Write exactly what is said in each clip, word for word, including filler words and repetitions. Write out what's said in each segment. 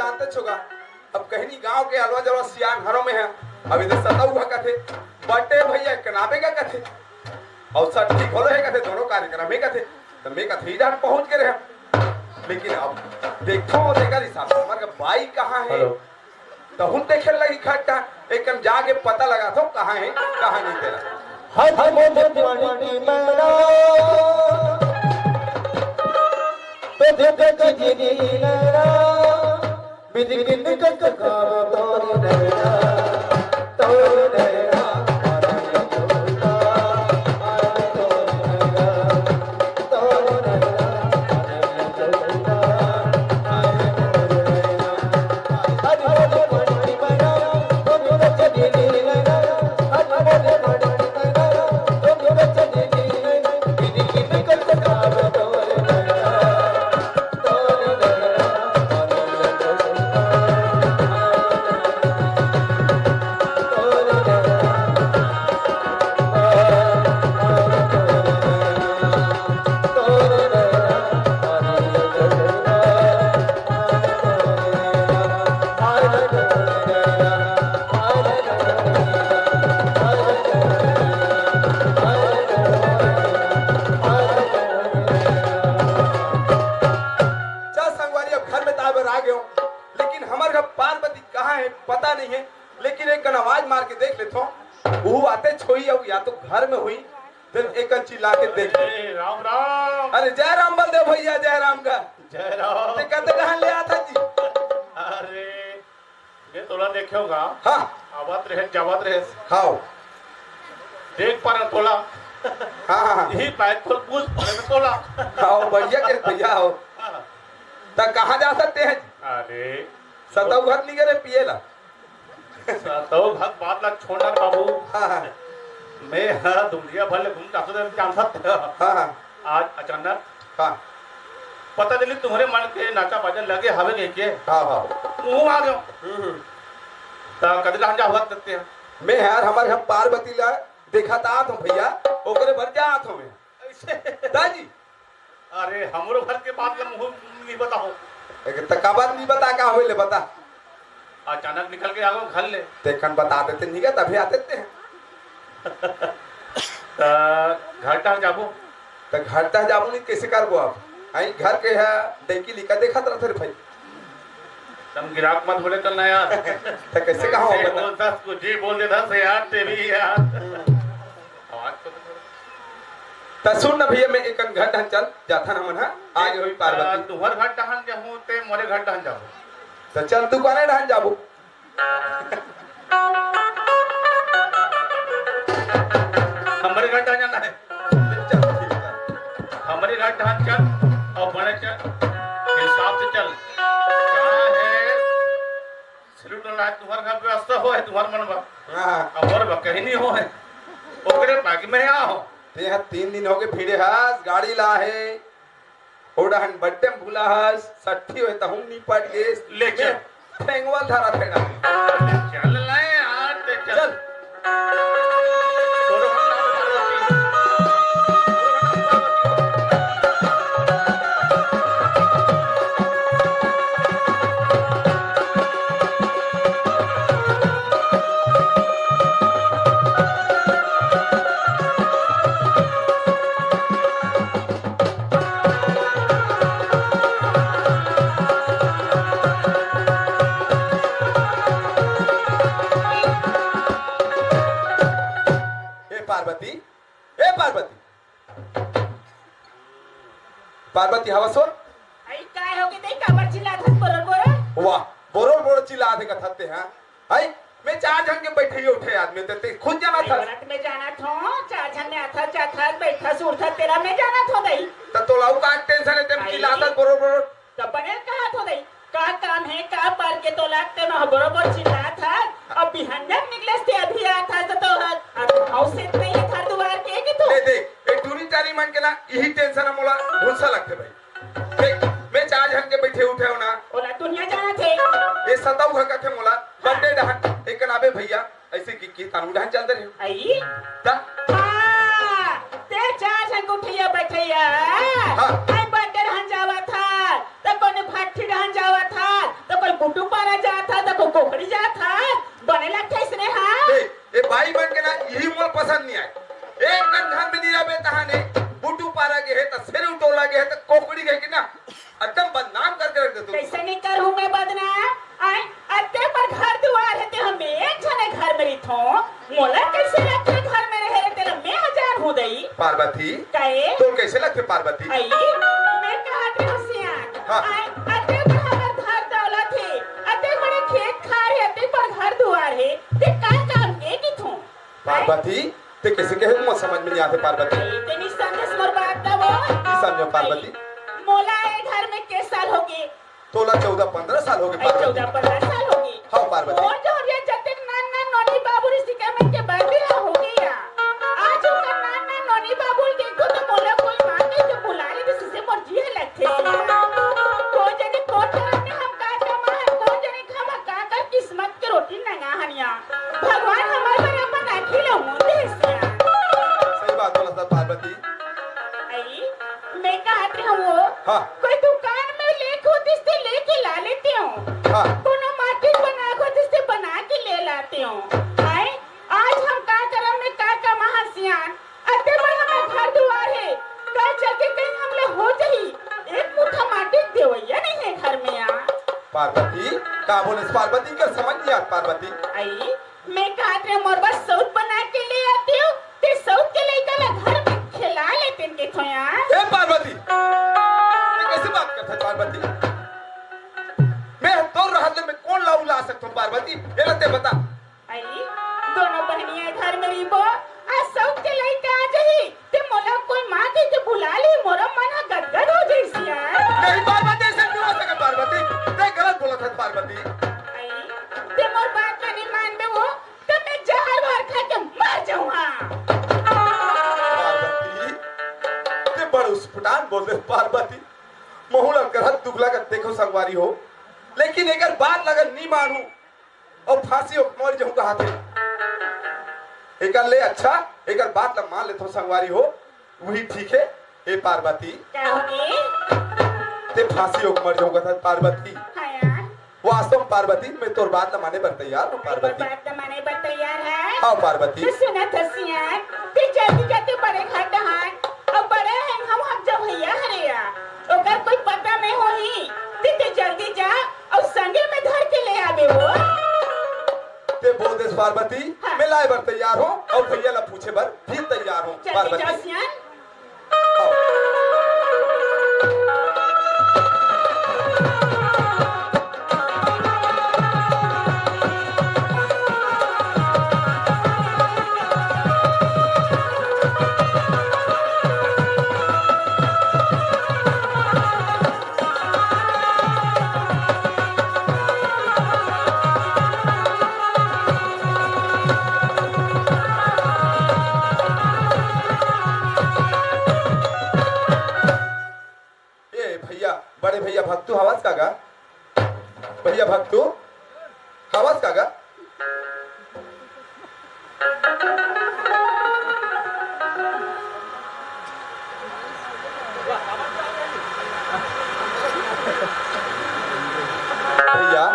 जानते छो गा, अब कहीं नहीं गांव के अलवा जलवा सियान हरो में है। अब इधर सतौघा कथे, बटे भैया कनाबे का कथे, अउ सट्ठी घलो हे कथे, दोनों कार्यक्रम हे कथे। त मैं कथे इधर पहुंच के रहे, लेकिन अब देखो तेकर हिसाब से हमर बाई कहाँ हे। हेलो। तहूं देखे लगी खट्टा, एकन जाके पता लगाथों कहाँ हे, कहाँ नहीं तेला। हज मोद पानी की मैना, तो दे दे जी जी नैना, बिन बिन कक गावा तोरी नैना, तोरी नैना। चल संगवारी, अब घर में ताए बर आ गयो, लेकिन हमर घर पार्वती कहाँ हे पता नहीं हे, लेकिन एक कन आवाज मार के देख लेथों, वो आते छोई अउ या तो घर में हुई, फिर एक कन चिल्ला के देख ले। अरे राम राम। अरे जय राम बलदेव भैया, जय राम का। जय राम। ते कते डहन ले आथा जी? अरे मैं तोला देखे होगा। हाँ। आवत रहे, जावत रहे। खाओ। देख पा रहा तोला। हाँ, हाँ, हाँ। यही पाए तोल पूछ पा रहे तोला। खाओ, बढ़िया के भैया हो। हाँ। त कहाँ जा सकते हैं? अरे। सतौघा नहीं करे पिए ला। सतौघा बात ला छोड़ ना बाबू। हाँ, हाँ। मैं हर दुनिया भर ले घूम जाता था, जान सकते हो। हाँ, हाँ। आज अचानक हाँ। पता चली तुम्हारे मन के नाचा बाजा लगे हवे कह के। हाँ, हाँ। मुँह आ गयो। हम्म, हम्म। त कदे कहाँ जा हुआ करते हैं? मैं यार हमारे हम पार्वती ला देखा तात हूँ भैया, ओकरे भर जात हूँ मैं। ऐसे? दाजी। अरे हमरो घर के बात ला मुँह नहीं बताओ। एक त का बात नहीं बता का होले बता। अचानक निकल के आगो घर ले। तेखन बता देते नहीं गा, तभी आते ते हैं। त घर टहर जाबो। त घर टहर जाबो नहीं, कैसे करबो अब? आई घर के है, डैकी लिका देखत रहते रे भाई। तुम गिराक मत बोले कल ना यार। त कैसे कहा हो ऐसे बता? बोलता, कुछ ही बोल देता से यार, तेरी यार। आवाज तो त सुन ना भैया, मैं एकन घर टहन चल जाथन हमन हा, आगे होई पार्वती। तुहर घर टहन जाहूं ते मोरे घर टहन जाहूं। त चल तू काने टहन जाबो? हमरे घर टहन जाना है। चल, ठीक है। हमरे घर टहन चल और बड़े चल, हिसाब से चल। क्या है? सिलुट ला तुहर घर व्यवस्था हो है तुहर मन बा। हाँ। अब मोर बा कहीं नहीं हो है। ओकरे बाकी में आ हो। ते ह तीन दिन होगे भिड़े हस, गाड़ी ला हे। ओडहन बड्डे म भूला हस, सट्ठी होए तहूं नी पट गेस। ले चल। मैं ठेंगवा धरा थे ना। चल ले यार, ते चल। चल। ए पार्वती, ए पार्वती, पार्वती हवस हो? आई काय होगे ते काबर चिल्लात हस बोरोर बोरोर? वाह, बोरोर बोरोर चिल्लात हे कथत ते, हाँ? हाय, मैं चार झन के बैठे ही उठे आदमी, ते, ते खुद जाना था। मैं जाना था, चार झन में आता जाता बैठा सुरता तेरा मैं जाना था नहीं। त तोला का टेंशन है, ते आई। चिल्लात हस बोरोर बोरोर। त बने कहा था नहीं, का काम है, का पर के तोला ते मैं बोरोर बोरोर चिल्लात हस। अब बिहान जब निकले ते अभी आता तो, तो अब हाउस से नहीं है घर दुआर के कि तू। ले देख, ए टूरी टारी मन के ना यही टेंशन है मोला, भूसा लगते भाई। देख, मैं चार झन के बैठे उठे हो ना। ओला दुनिया जाना थे। ये सताऊ घर का थे मोला, बड्डे डहन, एक नाबे भैया, ऐसे कि, कि तानू डहन चलते रहे। आई? ता? हाँ, ते चार झन के उठैया बैठैया। हाँ। आई बड्डे डहन जावा था, त कोने भट्ठी डहन जावा था, त कोई बुटू कोकड़ी जात हा, बने लगथे इसने हा। ए, ए बाई मन के ना, यही मोला पसंद नहीं आए। एक कन घर में नहीं रहबे तहाने, बुटू पारा गे हे, त सेरू टोला गे हे, त कोकड़ी गे हे कि ना, एकदम बदनाम करके रख दे तू। कैसे नहीं करूँ मैं बदनाम? आय, अते पर घर दुआर हे, ते हम एक झने घर में रहिथों। मोला कैसे लगथे घर में रहे, तेला मैं हजार हूँ दई। पार्वती, काहे? तोर कैसे लगथे पार्वती? आई, मैं कहा के हसियान। हाँ। आय, अते पर हमर धन दौलत हे, अते बड़े खेत खार हे, अते पर घर दुआर हे, ते का काम के किथों? पार्वती, ते कैसे कहे, मोर समझ में नहीं आते पार्वती। आई, ते नहीं समझे मोर बात ला वो। नहीं समझो पार्वती। आई, मोला ए घर में के साल होगे? तोला चौदह पंद्रह साल होगे आई, पार्वती। चौदह पंद्रह साल होगे। हाँ पार्वती। मोर जौरिया जतेक नान नान नोनी बाबू ऋषि के मन के बर बिहा होगे या। आज ओकर नान नान नोनी बाबू ल देखो तो मोला कोई माँ कहिके बुला ले, तो सिसे मोर जी ह लगथे। कोन जनी कोन करम में हम का कमा हन, कोन जनी खामा का का किस्मत के रोटी नंगा हन या। भगवान हमर बर अपन आँखी ल मूंद देस या। सही बात बोलत हस पार्वती। आई, मैं कहत रहेंव वो, हाँ। कोई दुकान में लेक होतिस ते लेके ला लेतेंव। हाँ। कोनो माटी बनाक होतिस ते बना के ले लातेंव। आय, आज हम का करम में का कमा हन सियान, अते बड़ हमर घर दुआर हे, कल चल के कहीं हमला हो जाही, एक मुट्ठा माटी देवइया नहीं हे घर में आ। पार्वती, का बोलेस पार्वती, का समझ नहीं आत पार्वती। आई, मैं कहत रहेंव मोर बर सौत बना के ले आतेंव, ते सौत के लइका ला घर में खेला लेतेन कहिथों यार। ए पार्वती, ते कैसे बात करत हस पार्वती? मैं तोर रहत ले मैं कोन ला उला सकथों पार्वती? एला ते बता। आई, दोनों बहनिया घर में रहिबो, आज सौत के लइका आ जाही, ते मोला कोई माँ कहिके बुला ली, मोरो मन ह गदगद हो जाइस यार। नहीं पार्वती, ऐसे नहीं हो सके पार्वती, ते गलत बोलत हस पार्वती। आई, ते मोर बात ला नहीं मानबे वो, त मैं जहर वहर खा के मर जाऊँ हाँ। पार्वती, ते बड़ उस्फुटान बोल दे पार्वती। महू ला करत दुख लगत देखो संगवारी हो, लेकिन एकर बात लगत नहीं मानू। अउ फांसी होके मर जाहूं कहाथे। एकर ले अच्छा, एकर बात ला मान लेथों संगवारी हो, वही ठीक हे। ए पार्वती, का होगे? ते फांसी होके मर जाहूं कहाथे पार्वती। हाँ यार। वास्तव में पार्वती, मैं तोर बात ला माने बर तैयार हूँ पार्वती। बात ला माने बर तैयार हे? हाँ पार्वती। तो सुनत हस सियान, ते जल्दी जल्दी बड़े घर डहान, अउ बड़े हे हम, हम जवइया हरे या। ओकर कोई पता नहीं होही, ते, ते जल्दी जा, अउ संगे में धर के ले आबे वो। ते बोल देस पार्वती, हाँ। मैं लाए बर तैयार हूँ, अउ भैया ला पूछे बर भी तैयार हूँ, जल्दी पार्वती। जा सियान। आओ। ए भैया, बड़े भैया भक्तू हवस का गा? भैया भक्तू हवस का गा? भैया,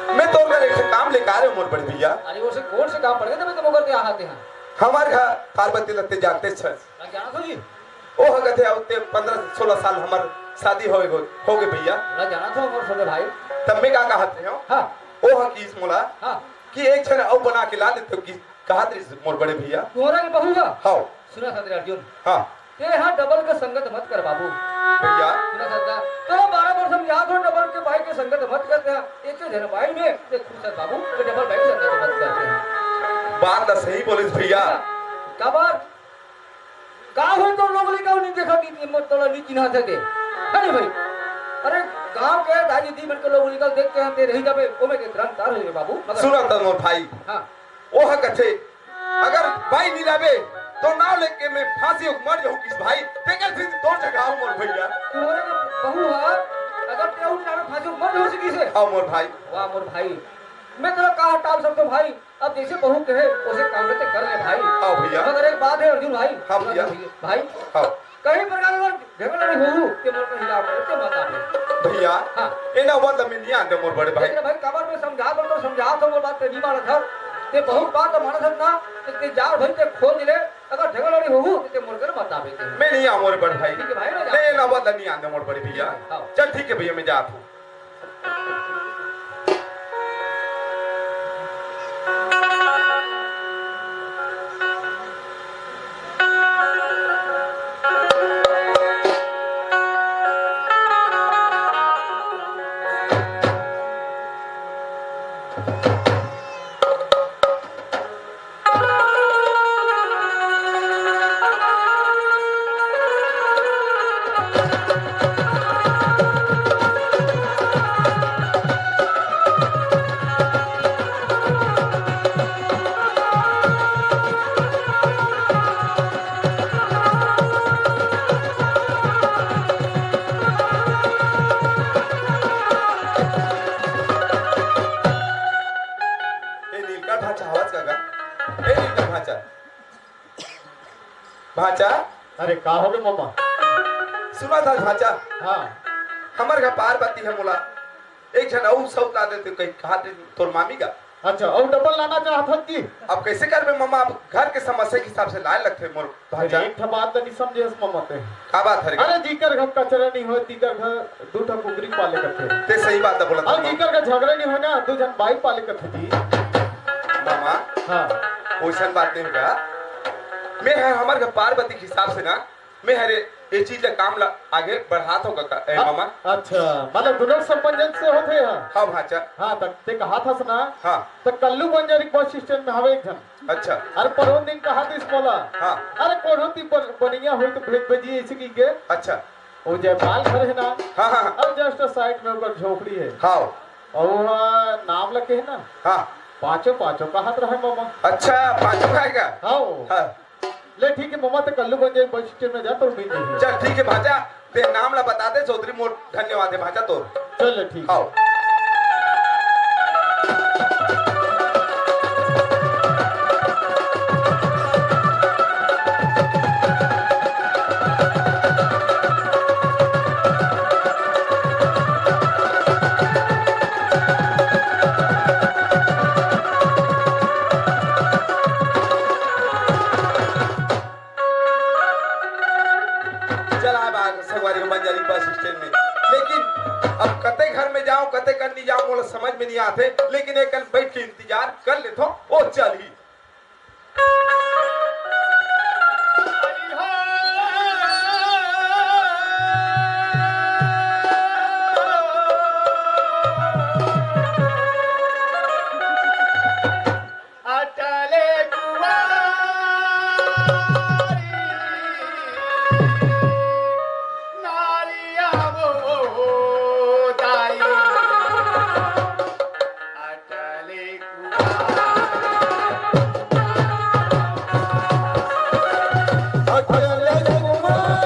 मैं तोर घर एक ठे काम लेके आ रहे हूँ, मोर बड़े भैया। अरे, वो से कौन से काम पड़ गए थे, मैं तुमको करके यहाँ आते हैं। हमारे घर पार्वती लगते जानते छस। मैं जानत हूँ जी। ओह कथे, "अउ ते पंद्रह सोलह साल हमर शादी होए गो-, होगे भैया।" मैं जानत हूँ, मोर छोटे भाई। तब मैं का कहत रहे हूँ? हाँ। ओह किस मोला हाँ। कि एक झन अउ बना के ला देते हो कि कहत रहिस मोर बड़े भैया। तोरा के बहू हा? हाँ। सुना साथी अर्जुन। हाँ। ते हा डबल के संगत मत कर बाबू। भैया। सुना साथी, तो बारह बार समझा दो डबल के बाई के संगत मत करते हैं। एक झन बाई में ते खुश है बाबू, तो डबल बाई के संगत मत करते हैं। बात तो सही बोलिस भैया। का बात? का होय तो लोग लइका नहीं देखा कि ये मत तोला नहीं चिन्हा थे दे। अरे भाई, अरे गांव के दाई दीदी मन के लोग लइका देख के आते रही जाबे, ओमे के ग्रंथ तार हो बाबू। मगर सुना त मोर भाई। हाँ। ओह कथे, अगर बाई नहीं लाबे, तो नाव लेके मैं फांसी उक मर जाऊं किस भाई, तेकर फिर तोर जगह हूं मोर भैया। तोरे के बहू हा, अगर तेरा उठ जावे फांसी उक मर जाऊं किसे। हाँ मोर भाई। वाह मोर भाई, मैं तेरा का हटाल सकता भाई, अब जैसे बहू कहे, उसे काम लेते कर ले भाई। हाँ भैया। मगर एक बात है अर्जुन भाई। हाँ भैया। भाई। हाँ। कहीं प्रकार का झगड़ा नहीं हो, के मोर को हिला के मत आवे। भैया। हाँ। ए ना बात में नहीं आंदे मोर बड़े भाई। लेकिन भाई, काबर में समझा दो तो तो मोर बात के नहीं मानत हस, ते बहुत बात मानत हस ना, ते, ते जा भाई, ते खोज ले, अगर झगड़ा लड़ी होहू, ते, ते मोर कर बताबे ते। मैं नहीं आऊँ मोर बड़ भाई। ठीक है भाई, मैं नहीं, जाता। नौबत नहीं आने मोर बड़े भैया। हाँ। चल ठीक है भैया, मैं जात हूँ। ए नीलका भांचा, आवाज का गा? ए नीलका भांचा। भांचा। अरे, का हो गे, ममा? सुना था भांचा। हाँ। हमर घर पार्वती है मोला। एक झन अउ सौत ला देते, कहीं कहा दे तोर मामी का। अच्छा, अउ डबल लाना चाहत हस जी? अब कैसे करबे ममा, अब घर के समस्या के हिसाब से लाए लगथे मोर अरे, भांचा। एक ठा बात तो नहीं समझे हस ममा ते। का बात है रे? अरे, जीकर घर कचरा नहीं होय, तीकर घर दू ठा कुकरी पाले करथे। ते सही बात है बोला अउ था। जीकर घर झगड़ा नहीं होय ना, दू झन बाई पाले करथे जी। मामा, हाँ। वैसन बात नहीं होगा। मैं है हमर घर पार्वती के हिसाब से ना, मैं हरे ये चीज ला, काम ला आगे बढ़ात होगा का, ए, हाँ, मामा? अच्छा, मतलब दोनों संबंधन से होथे हा? हाँ, भांचा। हाँ, त ते कहा था ना? हाँ। त कल्लू बंजारी बस स्टैंड में हवे एक झन। अच्छा। अरे परोन दिन कहा दिस मोला। हाँ। अरे कोनो ती बन-, बनिया होई तो भेज भेजी ऐसे की के। अच्छा। वो जयपाल घर है ना? हाँ, हाँ, हाँ। अब just side में ओकर झोपड़ी है। हाँ। और वहाँ नाम लगे है ना? हाँ। पाँचों, पाँचों कहत रहे मामा। अच्छा, पाँचों खाएगा? हाँ। हाँ। ले ठीक है मामा, ते कल्लू बंजारी बस स्टैंड में जा तो मिल जाही। चल ठीक है भांचा, ते नाम ला बता दे, चौधरी मोर धन्यवाद है भांचा तोर। चल ठीक है। आओ। चल आए बा संगवारी हो बंजारी बस स्टैंड में, लेकिन अब कते घर में जाऊं, कते कन नहीं जाऊं, मोला समझ में नहीं आते, लेकिन एक कन बैठ के इंतजार कर लेथो, ओ चल ही। अटले कुंवारी नारिया वो दाई। अटले कुंवारी। अटले कुंवारी।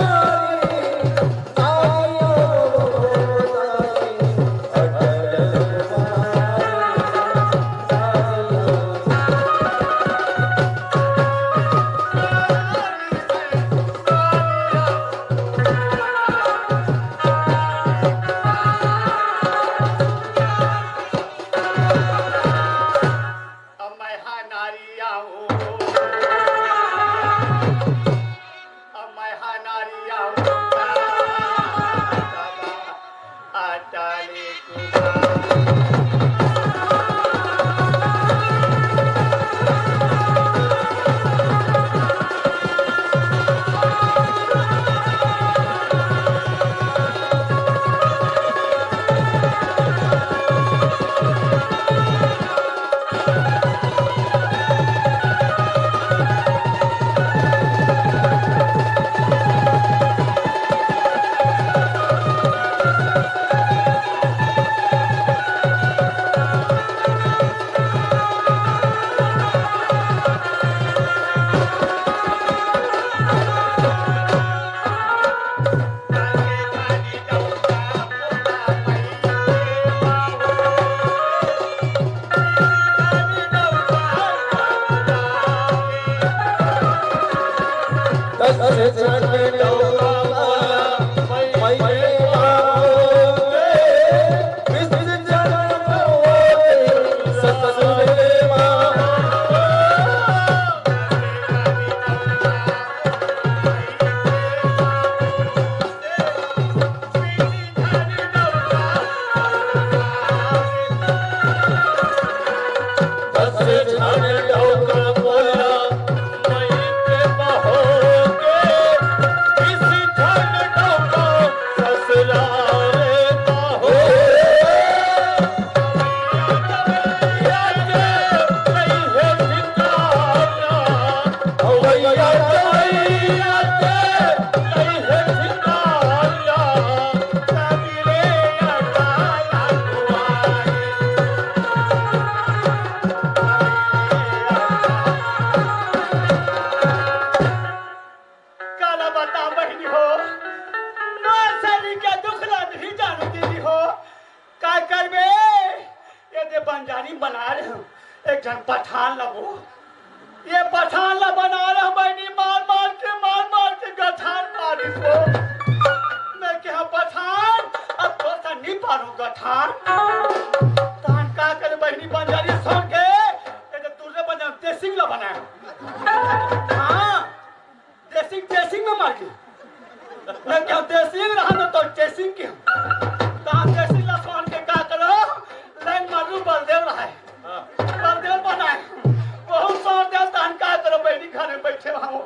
अब मैं हा नारी आऊं, अब मैं हा नारी आऊं, अटले कुंवारी। पंजानी बना रहे हो, एक झन पठान लगो। ये पठान ला बना रहे हो बहिनी, मार मार के, मार मार के गठान मारिस हो। मैं कहा पठान, अब तो सा नहीं पारो गठान। तहन का करे बहिनी पंजानी सुन के, ये तो दूसरे पंजान देसिंग ला बनाए। हाँ, देसिंग, देसिंग में मार के। मैं क्या देसिंग रहा ना तो देसिंग के। तहन देसिंग ला सुन के का करो, लाइन मारू बलदेव रहा है। बलदेव बनाए। बहुत सोच दे तहन का करो बहिनी घरे बैठे हो।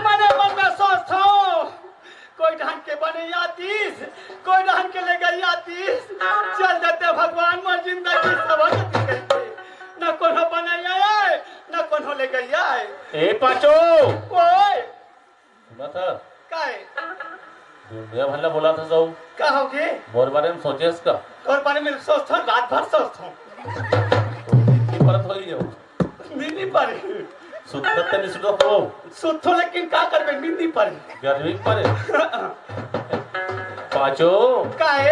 मने मन में सोचथों, कोई ढंग के बने आतीस, कोई ढंग के ले गई आतीस। चल देते भगवान मोर जिंदगी सबक दी गई। न कोनो बने आए, न कोनो ले गई आए। ए पाचो। ओए। सुना था? काय? दुनिया भर ला बोला था सब। का होगे? मोर बारे में सोचेस का? तोर बारे में सोचथों, रात भर सोचथों। नींद नहीं पड़त होई हो। नींद नहीं पड़े। सुतत त नहीं सुतत हो। सुतथों लेकिन का करबे, नींद नहीं पड़े। गर्मी पड़े। पाचो। काय?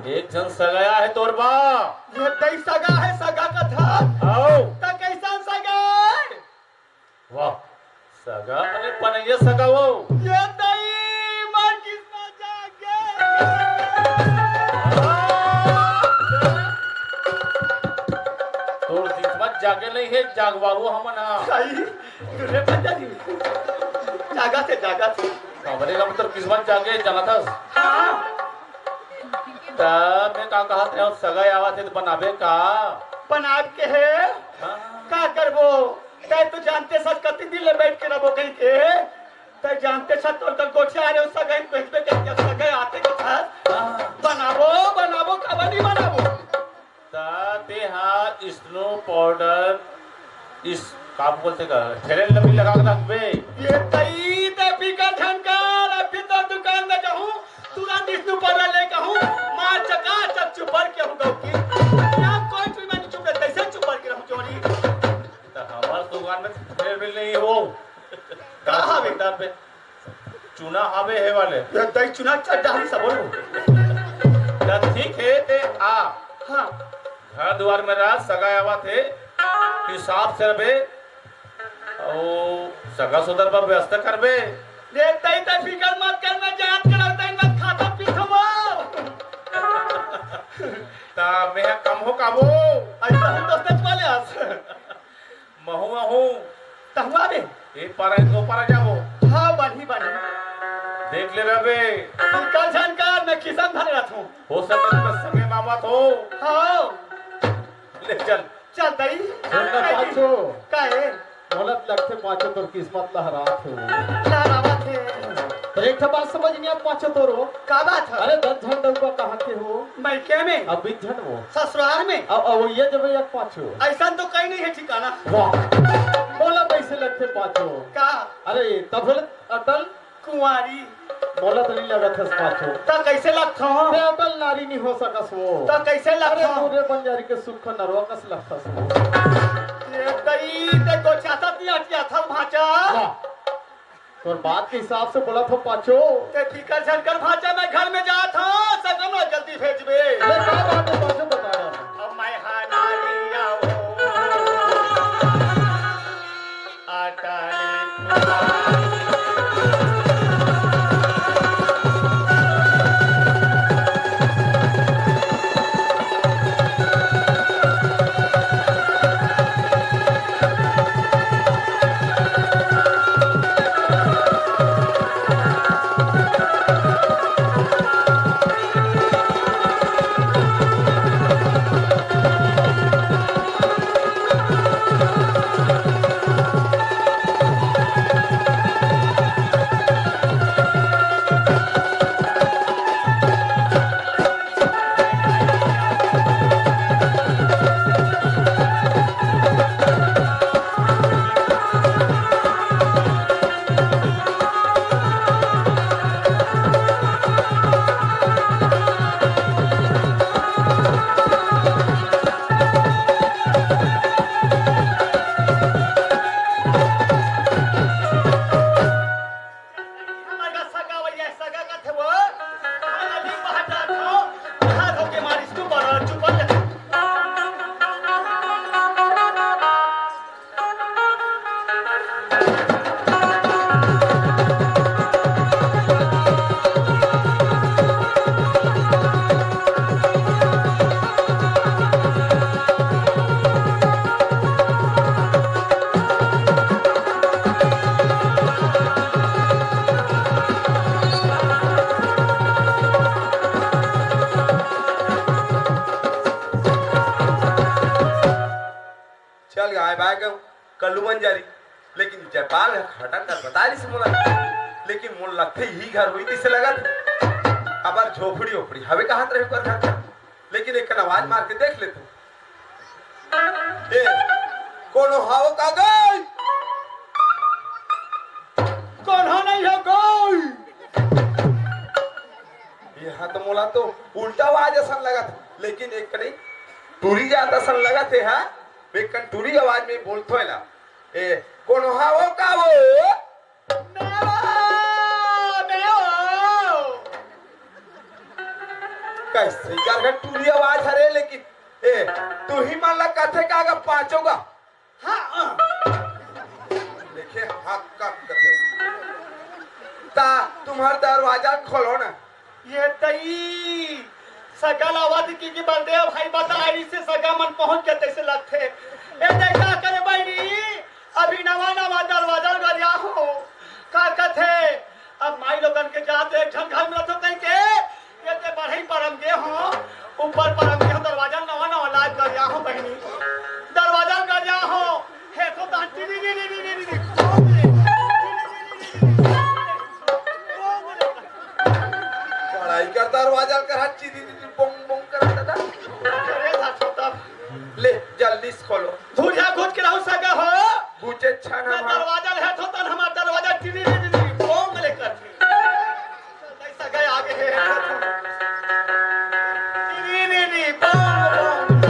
एक झन सगा आए हे तोर बा। ये दई सगा हे, सगा का था। आओ। त कैसन सगा हे? वाह, सगा, अरे पनैया सगा वो। ये दई, माँ किस्मत जागे। तोर किस्मत जागे नहीं है, जागवाबो हमन हा। सही, दूल्हे पंजाबी। जागा थे, जागा थे। हमरे का मतलब किस्मत जागे, जाना था। हाँ। त मैं का कहा थे, सगा आवा थे तो बनाबे का? बनाब के है? हाँ। का करबो? तै तो जानते सच कति दिन ले बैठ के रबो कहीं के। तै जानते सच तोर कर गोठिया आ रहे हो सगई भेजबे के क्या सगई आते के साथ। हाँ। बनाबो, बनाबो, काबर नहीं बनाबो? ता ते हा स्नो पाउडर, इस का बोलते का, फेयर एंड लवली लगा के रखबे। ये तई ते पीकर झनकार, अभी तो दुकान में जाहूँ, तुरंत स्नो पाउडर लेके आऊँ, मार चका चक चुपर के हूँ गौकी। यहाँ कोई भी मैं चुप है, तैसे चुपर के रहूँ चोरी। त हमार दुकान में फेयर मिल नहीं हो। का हवे? दाम पे चुना हवे हे वाले। ये दही चुना चड्डाही सब बोलो। त ठीक है, ते आ। हाँ। घर दुआर में रह, सगा आवा थे, हिसाब से रहे, ओ सगा सुदर पर व्यवस्था करबे। ले तई त फिकर मत कर, मैं जात करल तई मत खाता पीथमो। ता मैं कम हो काबो। ऐसा हम दोस्त वाले आस। महू आहूँ। तहुआ बे? ए पारा, ओ पारा जाबो। हाँ, बानी, बानी। देख ले रबे। तू कल झन कर, मैं किसान धन रथ हूँ। हो सके तो संगे मामा तो। हाँ। ले चल। चल दई। सुन ना पाछो। का है? मोला त लगथे पाछो तोर किस्मत लहरात हो। लहरावत है। पर एक ठो बात समझ नहीं आत पाछो तोरो। का बात है? अरे दस झन डउका कहाँ के हो? मैं के में? अब बीस झन हो। ससुराल में? अब, अब ये जब एक पाछो। ऐसा तो कहीं नहीं है ठिकाना। वाह। मोला कैसे लगथे पाछो? का? अरे तब बोले अटल कुंवारी। मोला तो नहीं लगत हस पाछो। त कैसे लगथो? मैं अटल नारी नहीं हो सकस वो। त कैसे अरे लगथो? पूरे बंजारी के सुख नरवा कस लगथस वो। ये तई ते गोचाता तिया तिया थल भाचा। वाह। तोर बात के हिसाब से बोला थो पाछो। ते फिकर झन कर भाचा, मैं घर में जात हूँ, सगनो जल्दी भेजबे। ले का बात है पाछो बता रहा हूँ। अब मैं हा नारी आऊँ। अटल कुंवारी। गाय बाय गयो, कल्लू बंजारी, लेकिन जयपाल ह खटक कर बता दिस मोला, लेकिन मोला लगथे इही घर होही तइसे लगत। अबर झोपड़ी ओपड़ी हवे कहत रहे ओकर घर, लेकिन एक कन आवाज मार के देख लेते। ए, कोनो हावो का गई? कोनो नहीं हो गई। यहाँ तो मोला तो उल्टा आवाज असन लगत, लेकिन एक कनी टूरी जात असन लगत हे, हाँ? एक कन टूरी आवाज में बोलथो एला। ए, कोनो हावो का वो? मेवा, मेवा। कइसे गरघट टूरी आवाज हरे, लेकिन ए, तुही मन ला कथे का गा पाँचों गा? हाँ, हाँ। देखे, हाँ, का कथे? ता तुम्हर दरवाजा खोलो ना। ये तई सगा ल आवत कि, कि बलदेव भाई बताइस हे सगा मन पहुंच गे तइसे लगथे। ए दे का करे बहिनी, अभी नवा नवा दरवाजा ल गरिया हो, का कथे? अब माई लोगन के जात एक झन घर में रथो कहिके, ये ते बढ़ई परम गे हो, ऊपर परम गे हो, दरवाजा नवा नवा लाग गरिया हो बहिनी, दरवाजा ल गरिया हो, हे तो तांटी री री री री री री। पढ़ाई कर दरवाजा कर हाथ चीरी चीरी बोंग बोंग कर दादा। अरे सासू तब। ले जल्दी से खोलो। धुरिया घुच के रहू सगा हो। घुचे छन मैं हम। दरवाजा ले हाथ होता न हमार दरवाजा टिरी टिरी टिरी बोंग ले कर। सगा आगे है। टिरी टिरी बोंग बोंग।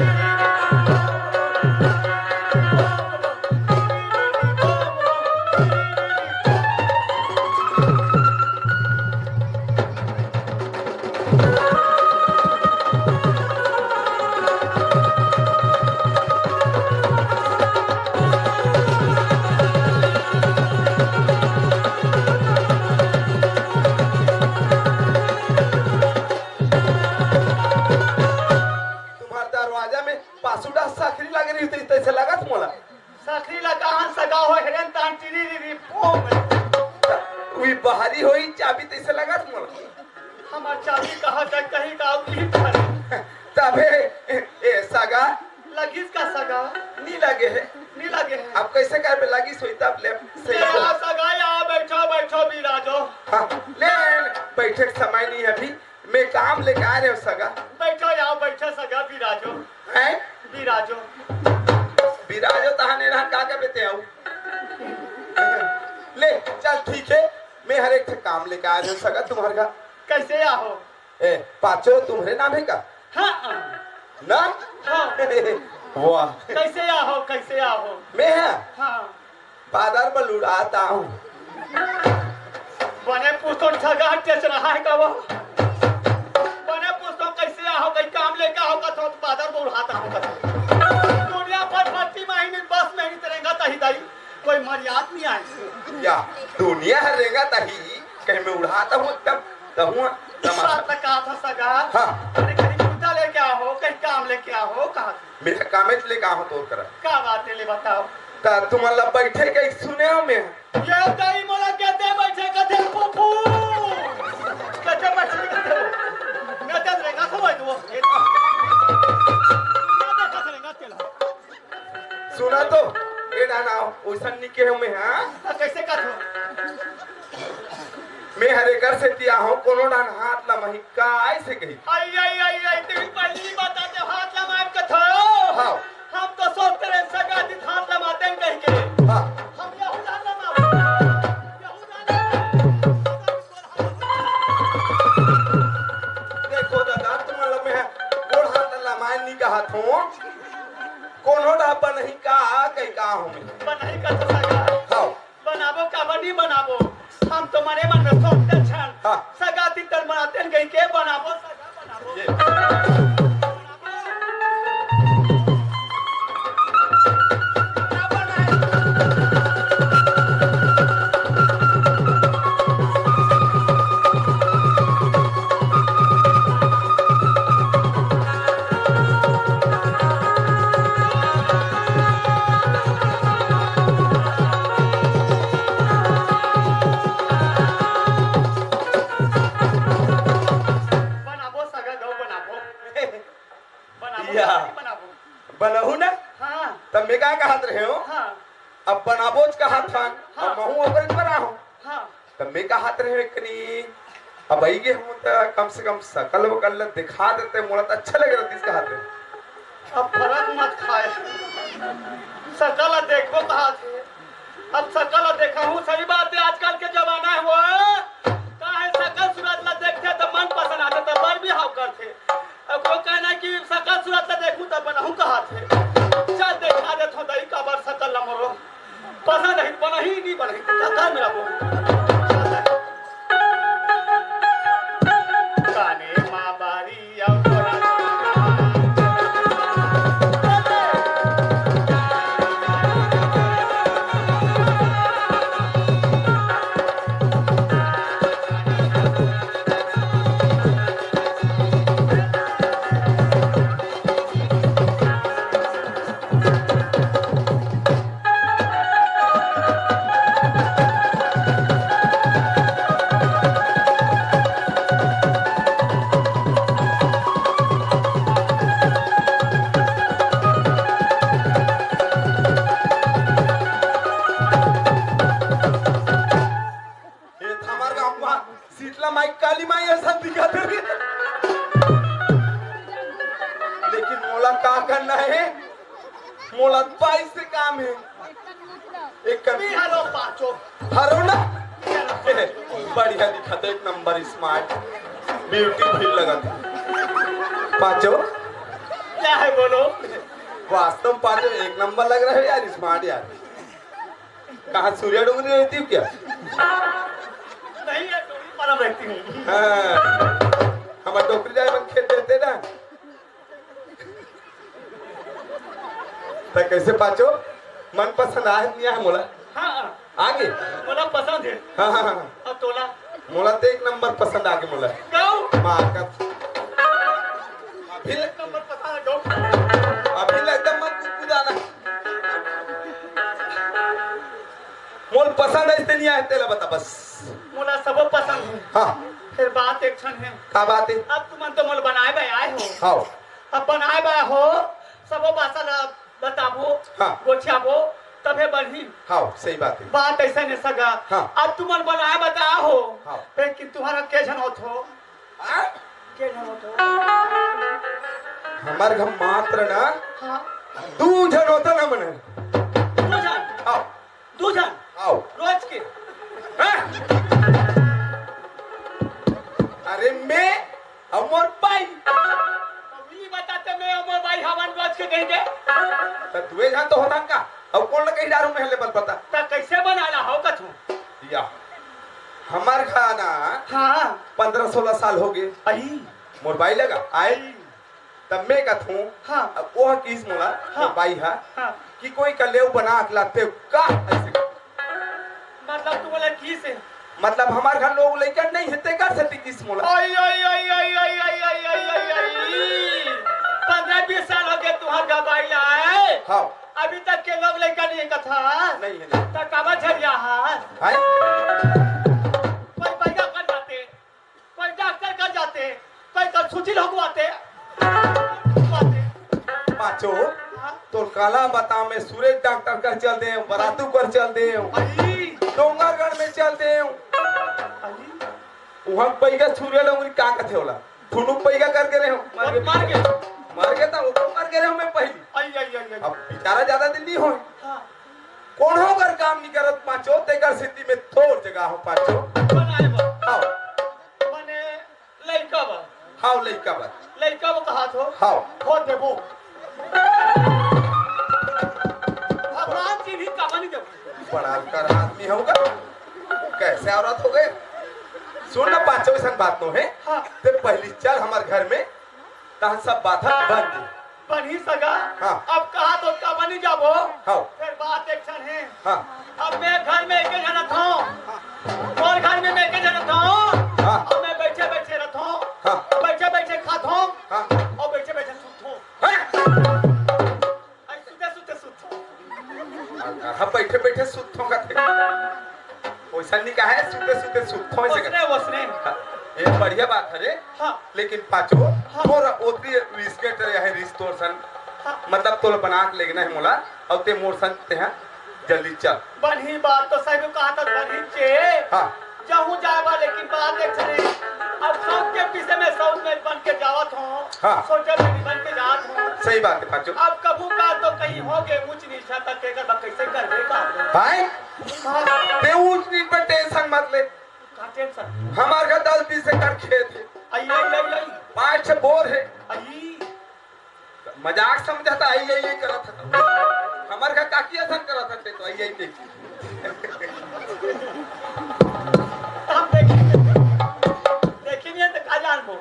तुम्हार दरवाजा में पासुड़ा साखरी लग रही थी, तैसे लगत मोला। साखरी ला कहाँ सगा हो हेरन तान टिरी री री पोंग। उई बाहरी होई चाबी तैसे लगत मोला। हमार चाबी कहाँ का कहीं का उही पर। तबे ए, ए सगा। लगिस का सगा? नी लगे है। नी लगे है। अब कैसे कर में लगिस होई तब ले से ले आ सगा, या बैठो, बैठो बिराजो। हाँ, ले बैठे के समय नहीं है अभी। मैं काम लेके आ रहे हो सगा। बैठो, आओ, बैठो सगा, बिराजो। हैं? बिराजो। बिराजो तहाने रहा, का के बेते आऊ? ले, चल ठीक है, मैं हर एक ठे काम लेके आ रहे हो सगा तुम्हारे घर। कैसे आहो? ए, पाचो तुम्हारे नाम है का? हाँ। ना? हाँ। वाह। कैसे आहो, कैसे आहो? मैं है? हाँ। बादर बल उड़ाता हूँ। बने पूछतो ठगा टेच रहा है का वो? बने पूछतो कैसे आहो, कहीं काम लेके आहो का तो बादर बल उड़ाता हूँ का तो। दुनिया भर भर्ती में ही नहीं, बस में ही तेरेंगा तही दाई, कोई मर्याद नहीं आए। या, दुनिया हर रेंगा तही, कहीं मैं उड़ाता हूँ एकदम, कहूँ तमाशा। बात लगा था सगा। हाँ। अरे कहीं कुत्ता लेके आहो, कहीं काम लेके आहो, कहा मेरा कामेच ले का हो तोर करा। का बात है ले बताओ। ता तुमन ला बैठे के सुने हो मैं। ये दाई मोला कहते बैठे कहते फूफू। कहते बैठे कहते। मैं तो रेंगा समझ दो। मैं तो रेंगा तेला। सुना तो, ए डाना, ओइसन नी के हो मैं, हाँ? तो कैसे कर दो? मैं हर एकर सेती आहूं, कोनो डान हाथ ला मही का ऐसे कही। आई, आई, आई, आई, तेरी पहली बात आते हाथ ला मार के थो। हाँ। हम तो सोचते रहे सगा दिन हाथ ला मारते हैं कहीं के। हाँ। हम यहू डान ला मार। यहू डान ला मार। देखो दादा, तुम लोग में है, गोड़ हाथ ला मार नहीं कहा थो। कोनो डा बनही का, कहीं का हूँ मैं। बनही का तो सगा। हाँ। बनाबो काबर नहीं बनाबो? हम तो मने मन में सोचते छन। हाँ। सगा तीतर मनाते गई के बनाबो, सगा बनाबो। ये। बनाबो सगा गौ बनाबो। बनाबो या। सगा नहीं बनाबो। बनहू ना? हाँ। त मैं का कहत रहे हो? हाँ। अब बनाबोच कहत हन, हाँ। अब महूँ ओकरे बर आहूँ। हाँ। त मैं कहत रहे हो एकनी, अब आई गे हूँ त कम से कम सकल वकल ल दिखा देते, मोला त अच्छा लगे रहतिस कहत रहे। अब फरक मत खाए, सकल ल देखबो कहत हे। अब सकल ल देखा हूँ, सही बात है, आजकल के जमाना है वो, का है सकल सूरत ल देखथे त मन पसंद आथे, त बर भी हाव करथे। अब कोई कहना कि सकल सूरत ल देखूं त बनहूं कहत हे। चल देखा देथों दाई काबर सकल ल मोरो। पसंद है, बनही नहीं बनही, त का मेरा वो। काने माँ बारी अउ तोरा ये त हमर गाँव म शीतला माई, काली माई असन दिखत हे। लेकिन मोला का करना हे? मोला बाई से काम हे। एक कमी हरो पाँचो। हरो ना? बढ़िया दिखत हे, एक नंबर smart, beautiful लगत हे। पाँचो? क्या है बोलो? वास्तव में पाँचो एक नंबर लग रहे हो यार, smart यार। कहाँ सूर्या डोंगरी रहती हो क्या? नहीं, ये डोंगरी पारा रहती हूँ। हाँ, हमर डोकरी जाए मन खेत देते ना। त कैसे पाँचो? मन पसंद आए नहीं आए मोला? हाँ, हाँ। आगे? मोला पसंद है। हाँ, हाँ, हाँ। अब तोला? मोला तो एक नंबर पसंद आगे मोला। गाँव? माँ का। अभी ले-, एक नंबर पसंद है, गाँव। अभी ले एकदम मत कुदाना। मोल पसंद है, तेला बता बस। मोला सबो पसंद है। हाँ। फिर बात एक ठन है। का बात है? अब तुमन तो मोल बनाए बर आए हो। हाँ। अब बनाए बर हो, सबो बात ला बताबो, हाँ। गोठियाबो, तभे बनही। हाँ, सही बात है। बात ऐसा नहीं सगा। हाँ। अब तुमन बनाए बर आए हो, हाँ। लेकिन तुम्हारा के झन होत हो? हाँ? के झन होत हो? हमर घर मात्र ना हाँ। दू झन होत ना मन। दू झन? हाँ। दू झन? हाँ। रोज के? हाँ? अरे मैं अउ मोर बाई। अब ई बताते मैं अउ मोर बाई हवन रोज के कहीं के? त दुए झन तो होता का? अउ कोन ल कहीं डारू मैं ले बल बता। त कैसे बनाना हो कथू? या, हमर घर ना हाँ। पन्द्रह सोलह साल हो गए। आई। मोर बाई लगा? आई। तब मैं कथूं, हाँ। अब ओह किस मोला, हाँ। मोर बाई हा, हाँ। कि कोई का लेव बना के लाते का ऐसे? मतलब तू बोला किस है? मतलब हमर घर लोग लइका नहीं है, तेकर सेती किस मोला। आई, आई, आई। पन्द्रह बीस साल हो गए तुहार गवाई ला है। हाँ। अभी तक के लोग लइका नहीं है कथा। नहीं है, नहीं। त काबर झरिया हा? भाई। कोई पैदा कर जाते, कोई डॉक्टर कर जाते, कोई कर सुचिल होगवाते। पाचो, हाँ? तोर काला बता, मैं सुरेश डॉक्टर कर चल दे, बरातू कर चल दे, आई। डोंगरगढ़ में चल दे। आई। उहाँ पैगा छुरिया डोंगरी का कथे होला? फुनुक पैगा करके रहे हो। मर गए। मर गए। मर गए त ओको मर गए रहे हो मैं पहली। आई, आई, आई, आई। अब बेचारा ज्यादा दिन नहीं होए। हाँ। कोनो कर काम नहीं करत पाचो, तेकर सेती में तोर जगह हो पाचो। बनाए बा। हाँ। मने लइका बा। हाँ, लइका बा। लइका बा कहा थो? हाँ। हो देबो। भगवान जी भी कमा नहीं देबो। बड़ा कर आदमी होगा। कैसे औरत हो गए? सुन ना पाचो, ऐसा बात नो है। हाँ। ते पहली चल हमर घर में, तहाँ सब बात ह बन जी। बनही सगा। हाँ। अब कहा तो का बनी जाबो? हाँ। फिर बात एक ठन है। हाँ। अब मैं घर में एके झन रथों। मोर घर में मैं एके झन रथों। हाँ। अब मैं बैठे बैठे रथों। हाँ। बैठे बैठे खाथों। हाँ। अउ बैठे बैठे सुतथों। हाँ। अउ सुते सुते सुतथों। हाँ, बैठे बैठे सुतथों का थे। वैसा नहीं कहा है, सुते सुते सुतथों ऐसे वसने, वसने। हाँ, ये बढ़िया बात है रे। हाँ। लेकिन पाचो, हाँ। तोर ओतरी respect रहे है रिश्तोर सन। मतलब तोला बना के लेगना हे मोला, अउ ते मोर संग तेहा जल्दी चल। बनही बात तो सही कहा था, बनही चे। हाँ। जाहूँ जाए बा, लेकिन बात एक ठन हे। अब सौत के पीछे में सौत में बन के जावत हूँ। हाँ। सोचे में बन के जात हूँ। सही बात हे पाचू। अब कभू का तो कहीं हो गए ऊंच नीच, तक के कर कइसे करबे का? भाई, हाँ। ते ऊंच नीच पर टेंशन मत ले। का टेंशन? हमार घर दस बीस एकड़ खेत हे। आई, आई, आई, आई। पाँच छह बोर हे। आई। मजाक समझा था, आई, आई, आई करत था। हमार घर काकी असन करत था, ते तो आई, आई, आई। हम देखी, देखी नहीं है तो का जानबो?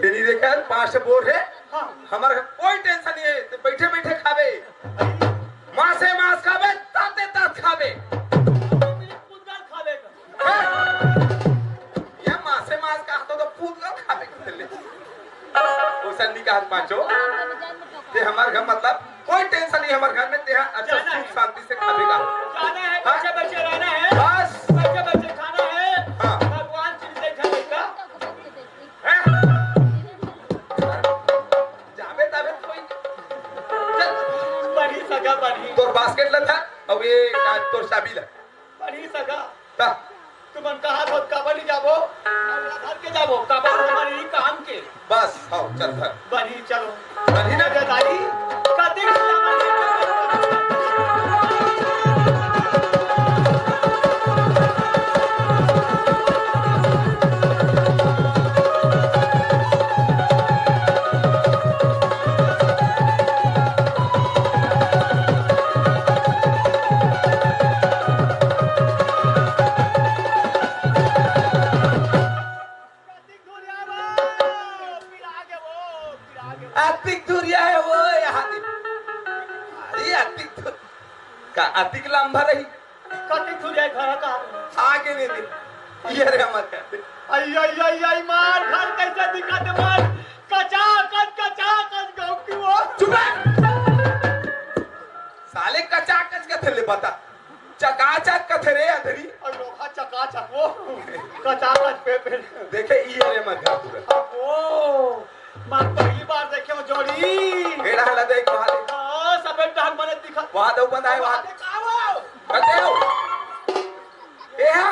तेरी देखा, पाँच छह बोर हे। हाँ। हमार घर कोई टेंशन नहीं हे, ते बैठे बैठे खाबे। आई। मासे मास खाबे, ताते तात खाबे। पूतगल खाबे का? हैं? ये मासे मास का तो, तो पूतगल खाबे के ले। ओसन नहीं कहा पाचू। ते हमार घर मतलब कोई टेंशन नहीं, हमार घर में तेहा अच्छा जाना सुख है। शांति से खाबे का। जाना है, हाँ? बच्चे बच्चे रहना है। बस। बच्चे बच्चे खाना है। हाँ। भगवान चिन्ह देखा बेटा। हैं? जाबे ताबे तो ही। चल। बनी सगा बनी। तोर बास्केट ला था, अब ये का तोर चाबी ला। बनी सगा। ता। तुमन कहा तो काबर नहीं जाबो? घर के जाबो, काबर हमारे ही काम के। बस, हाँ, चल धर। बनी चलो। बनी ना? अरे दाई, कते अतिक दूरिया हे वो, यहाँ दे। अरे, अतिक दूर-, का अतिक लंबा रही? कतिक दूरिया घर का? आगे नहीं दे। ये रे हमारे। आई, आई, आई, आई, मार, घर कैसे दिखा दे, मार। कचा, कच, कचा, कच, गाँव की वो। चुप रह। साले कचा, कच का थे ले बता। चकाचक कथे रे अधरी। अरे लोहा चकाचक वो। कचाकच पे पे। देखे ई रे मत घर पूरा। अब वो, मैं पहली बार देखे हूँ जोड़ी। एड़ा हला देख वहाँ दे। हाँ, सबे ढंग बने दिखा। वहाँ दे बंदा है वहाँ। देख, आओ। कते हो? ए हा?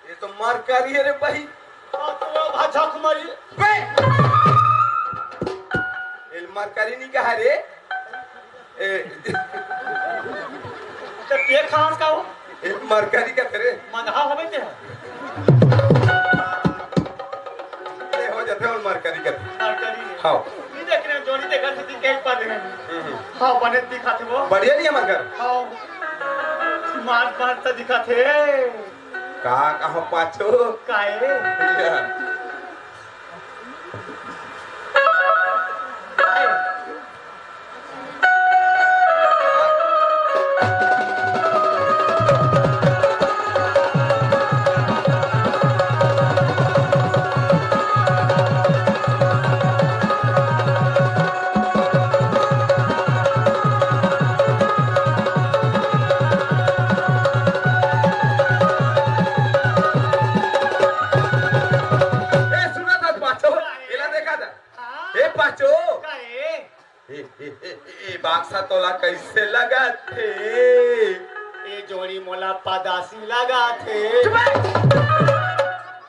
ये तो मरकरी है रे भाई। हाँ, तो भाई झक मारी। बे! ये मरकरी नहीं कहा रे। ए, तो के खास का हो? ए, मरकरी का तेरे? मंगहा होवे ते? ए, हो जाते हो मरकरी का। मरकरी। हाँ। ये देख रहे हो, जोड़ी देखा थी, के पा दे। हम्म, हम्म। हाँ, बने दिखा थे वो। बढ़िया नहीं है मगर। हाँ। मार, मार तो दिखा थे। का, कहाँ पाछो? काहे? या। ए, सुना था पाछो? एला देखा था? हाँ। ए, पाछो। का ए? ए, ए, ए, ए, ए, बाक्सा तोला कैसे लगत हे? ए जोड़ी मोला पदासी लगत हे। चुप रह।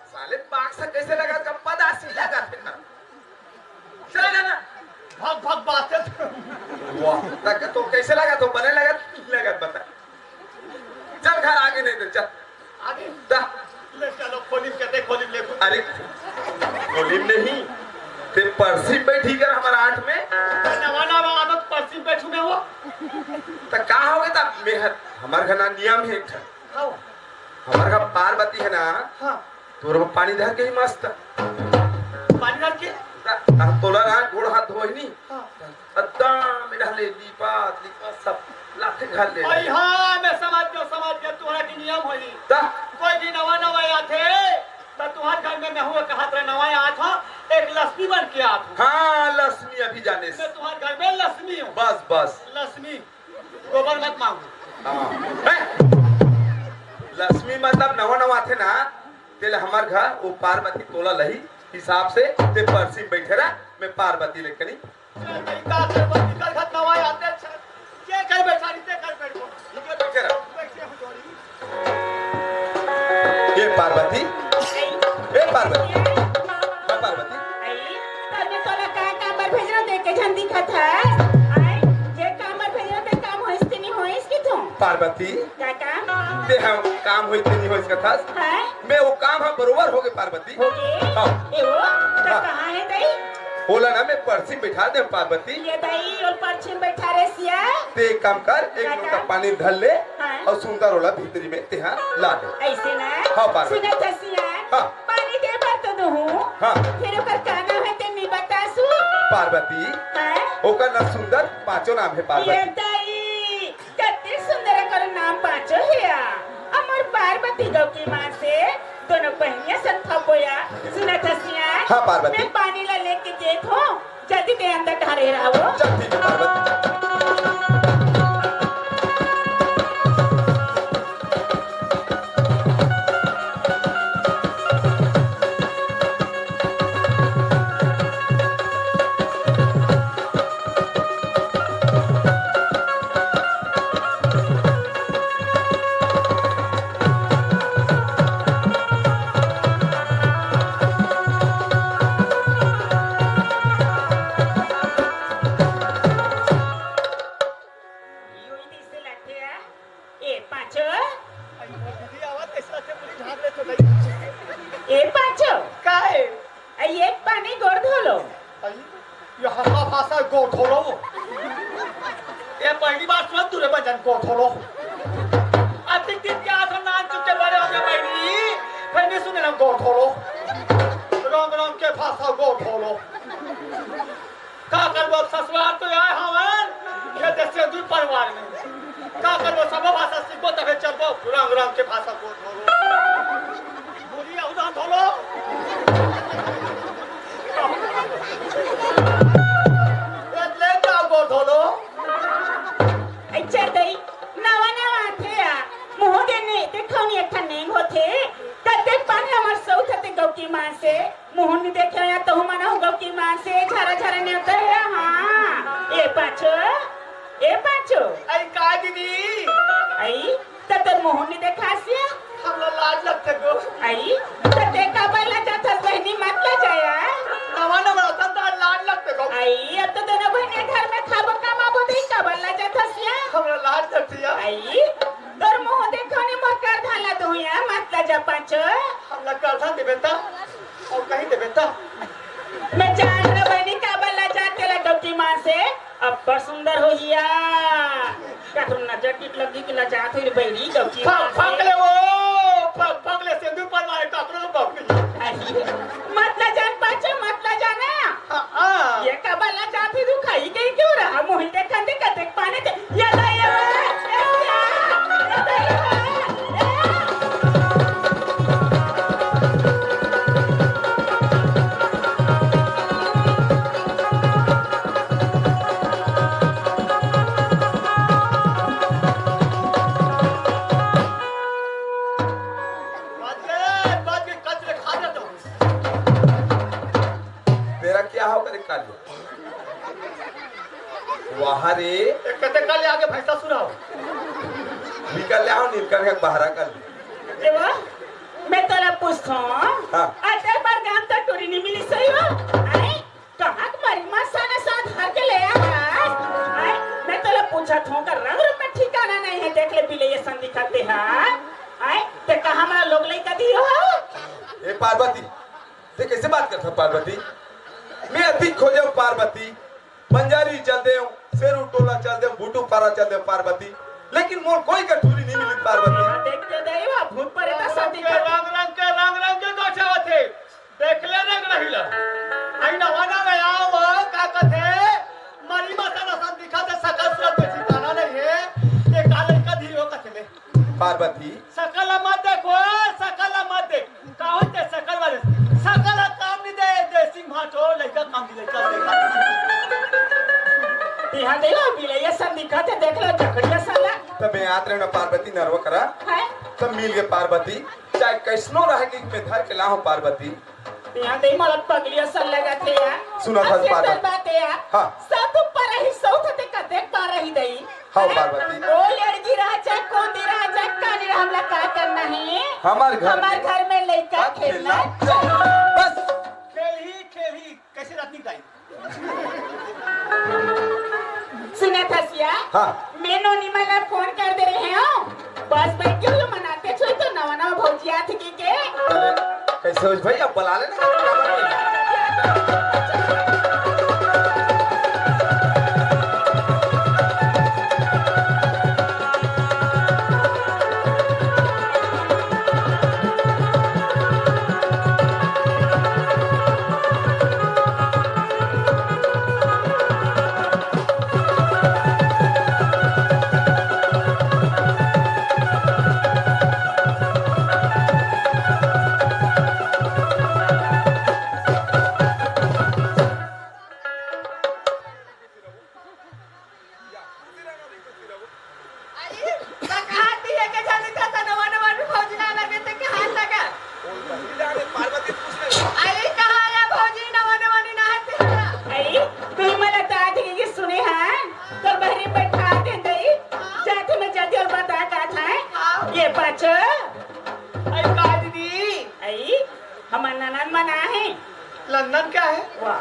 साले बाक्सा कैसे लगत का पदासी लगत हे? चल ना। भग, भग, बात है। वाह, तक तो कैसे लगत हो? बने लगत, लगत बता। चल घर आगे नहीं तो चल। आगे? दा। ले चलो, खोलिम कहते, खोलिम ले। अरे, खोलिम नहीं। ते परसी बैठी कर हमारा आठ में। नवा, नवा आदत परसी बैठू में वो। त का हो गया था? मेहर, हमार घर ना नियम है एक ठन। हाँ। हमार घर पार्वती है ना। हाँ। तोर में पानी धर के ही मस्त। पानी धर के? ता, ता तोला ना गोड़ हाथ धोए नी। हाँ। एकदम मिला ले, लीपा, लीपा सब लाथे घर ले। अरे हाँ, मैं समझ गया, समझ गया, तुम्हारा की नियम होई। ता? कोई भी नवा, नवा आथे, तो तुम्हारे घर में मैं हूँ, कहा तेरा नवा आत हूँ, एक लक्ष्मी बन के आत हूँ। हाँ, लक्ष्मी अभी जाने से। मैं तुम्हारे घर में लक्ष्मी हूँ। बस, बस। लक्ष्मी। गोबर मत मांगो। हाँ। हैं? लक्ष्मी मतलब नवा नवा आथे ना, तेल हमार घर, वो पार्वती तोला लही हिसाब से, ते परसी बैठे रह, मैं पार्वती लेके नहीं। का करबो, निकल खत ना पार्वती, का काम? ते हम काम होई ते नहीं होई सकत हस। हैं? मैं वो काम ह बरोबर होगे पार्वती। होगे? हाँ। ए वो, त हाँ। कहाँ हे तई? ओला ना मैं परछी में बैठा दे पार्वती। ये तई, ओल परछी में बैठा रे सिया। ते एक काम कर, एक का लोटा काम? पानी धर ले हाँ। अउ सुंदर ओला भीतरी में तेहा ला दे। ऐसे ना? हाँ, पार्वती। सुनत हस सिया? हाँ। पानी दे बर तो दूहूँ। हाँ। फिर ओकर का नाम हे ते नहीं बतासु? पार्वती। हाँ? ओकर ना सुंदर पाँचों नाम हे पार्वती। ये तई, कतेक सुंदर ओकर नाम पाँचो हे या। अमर पार्वती गौकी माँ से दोनों बहिनिया संग फबोया। सुनत हस सिया? हाँ, पार्वती। मैं पानी ला लेके देत हों, जल्दी ते अंदर ढारे रहो। चल, ठीक हे, पार्वती। ए पाँचो। अई, वो दीदी आवत, ऐसा से पूरी झाड़ ले तो नहीं। ए पाँचो। का हे? अई, एक पानी गोड़ धो लो। अई, ये हल्का भाषा गोड़ धो लो। ये पहली बार सुनत हूँ रे बजन, गोड़ धो लो। अतिक दिन के आठ नान चुके बड़े होगे बहिनी, फिर नहीं सुने ना गोड़ धो लो। रंग रंग के भाषा गोड़ धो लो। का करबो, ससुराल तो आए हवन, ये देश से दूर परिवार में। का करबो, सब भाषा सीखबो, तबे चलबो, रंग रंग के भाषा बोल बोलो। बोलिए, उधार धोलो। एतले का बोल धोलो। अच्छा दई, नवा नवा थे या, मुँह देने, देखो नहीं, एक ठन नेंग होथे, कते पानी हमर सौत हते गौकी माँ से, मुँह नी देखे या तहु मन हो गौकी माँ से झरा झरा नेवता हे। हाँ, ए पाँचो, ए पाँचो। अई का दीदी? अई, त तोर मुँह नी देखासिया? हमला लाज लगथे गो। अई, त ते काबर लजाथस बहिनी, मत लजाया। नवा नवा रतन त लाज लगथे गो। अई, अब तो दोनों बहिनी घर में खाबो कमाबो, त काबर लजाथस या? हमला लाज लगथे या। अई, तोर मुँह देखो नी मोर करधा ला दुहिया, मत लजा पाँचो। हमला करधा देबे त? अउ कहीं देबे त? मैं जान रहा बहिनी काबर लजाथे ला गौकी माँ से, अब्बड़ सुंदर होही या। काकरो नजर टिक लगी कि लजात होही रे बहिनी गौकी माँ से। फक ले वो, फक, फक ले, सिंदूर पर मारे काकरो तो बक नहीं। अरे, मत लजा पाँचो, मत लजा ना। हाँ, हाँ। ये काबर लजाथे तू, खाई गई क्यों रहा? मुही देखन दे, कतेक पानी दे। ये ला, ये ला, ये ला, ये ला। बात के, बात के कचरे खा जाता हूँ। तेरा क्या हो करे काली? वाह रे। एक कते काली आगे भैंसा सुनाओ। निकल ले आओ, निकल के बाहर आ कर। देवा, मैं तोला पूछथों। हाँ। आज एक बार गांव तो टूरी नहीं मिली सही हो? आए? कहाँ के मरी मसाना साथ हर के ले आ? आए? मैं तोला पूछथों का रंग रूप में ठिकाना नहीं है, देख ले बिले ये संधि खाते हैं। आए? ते कहाँ हमारा लोग लइका दियो हो? ए पार्वती, ते कैसे बात करता पार्वती? मैं अति खोजे पार्वती, बंजारी चल दे, शेरू टोला चल दे, बूटू पारा चल दे पार्वती, लेकिन मोर कोई का टूरी नहीं मिली पार्वती। हाँ, देख के दई वा, भूत परे का साथी के का। रंग रंग के, रंग रंग के गोठा होथे। देख ले रंग रही ला। आई नवा नवा आवा, का कथे? मरी मसाला सन दिखा दे, सकल सूरत में ठिकाना नहीं है। ये का लइका दी हो कथे में? पार्वती। सकल मत देखो, सकल मत देख। का होते सकल वाले? सकल काम नहीं दे, दे सिंह भाटो, लइका काम नहीं, लइका, लइका। यहाँ दे लो, बिलैया सन दिखा दे, देख लो, जकड़िया साला। तब मैं याद रहना पार्वती नरवा करा। है? तब मिल गए पार्वती। चाहे कैसनो रहे कि मैं धर के लाहूं पार्वती। यहाँ दे मलक पगली असन लगत हे यार। सुना था असन बात। बात हे यार। हाँ। सब ऊपर रही, सौत ते कतेक पार रही दई। हाँ, हैं? पार्वती। ओ लड़की रहा, चाहे कौन दी रहा, चाहे कानी रहा, हमला का करना है? हमार घर हमार में घर में लइका का खेलना खेलना चाहिए। बस। खेल ही, खेल ही। कैसे रत्नी दाई? सुना था सिया? हाँ। ए नोनी मन ला फोन कर दे रहे हो। बस बैठ के वो मनाते छोड़ तो नवा नवा भौजी आथे के के। कइसे होइस भाई, अब बला लेना। अरे, त कहा दी है के जल्दी था, त नवा नवा में भौजी ना लगे, ते के हाथ लगा। अरे, कहा ना भौजी, नवा नवा में ना हाथ लगा। अरे, तू मला तात के सुने, हाँ? तोर बहरी बैठा दे दई, जाथे में जाथे अउ बता का था, हाँ। ये पाछो। अरे, का दीदी? अरे, हमर ननद मन आहे। ननद का हे? वाह।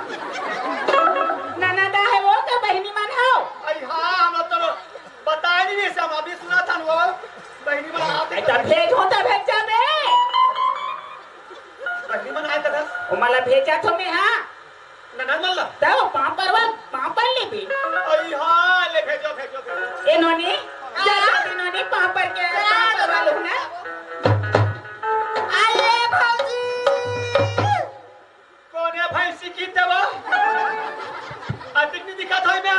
ननद आहे वो का बहिनी मन हो? अरे हाँ, हम तो बताए नहीं, हम अभी सुना था वो बहिनी मन आथे। अरे, तब भेज हो, तब भेज जाबे। बहिनी मन आए तब? ओ मला भेजा थो मैं, हाँ। ननद मन ला? तब पाँव परवा, पाँव पर लेबे। अरे हाँ, ले भेजो, भेजो, भेजो। ए नोनी, जा, जा, ए नोनी, पाँव पर के, पाँव परवा लो ना। अरे भौजी। कोन हे भैंसी की तवा? अतिक नहीं दिखा था मैं।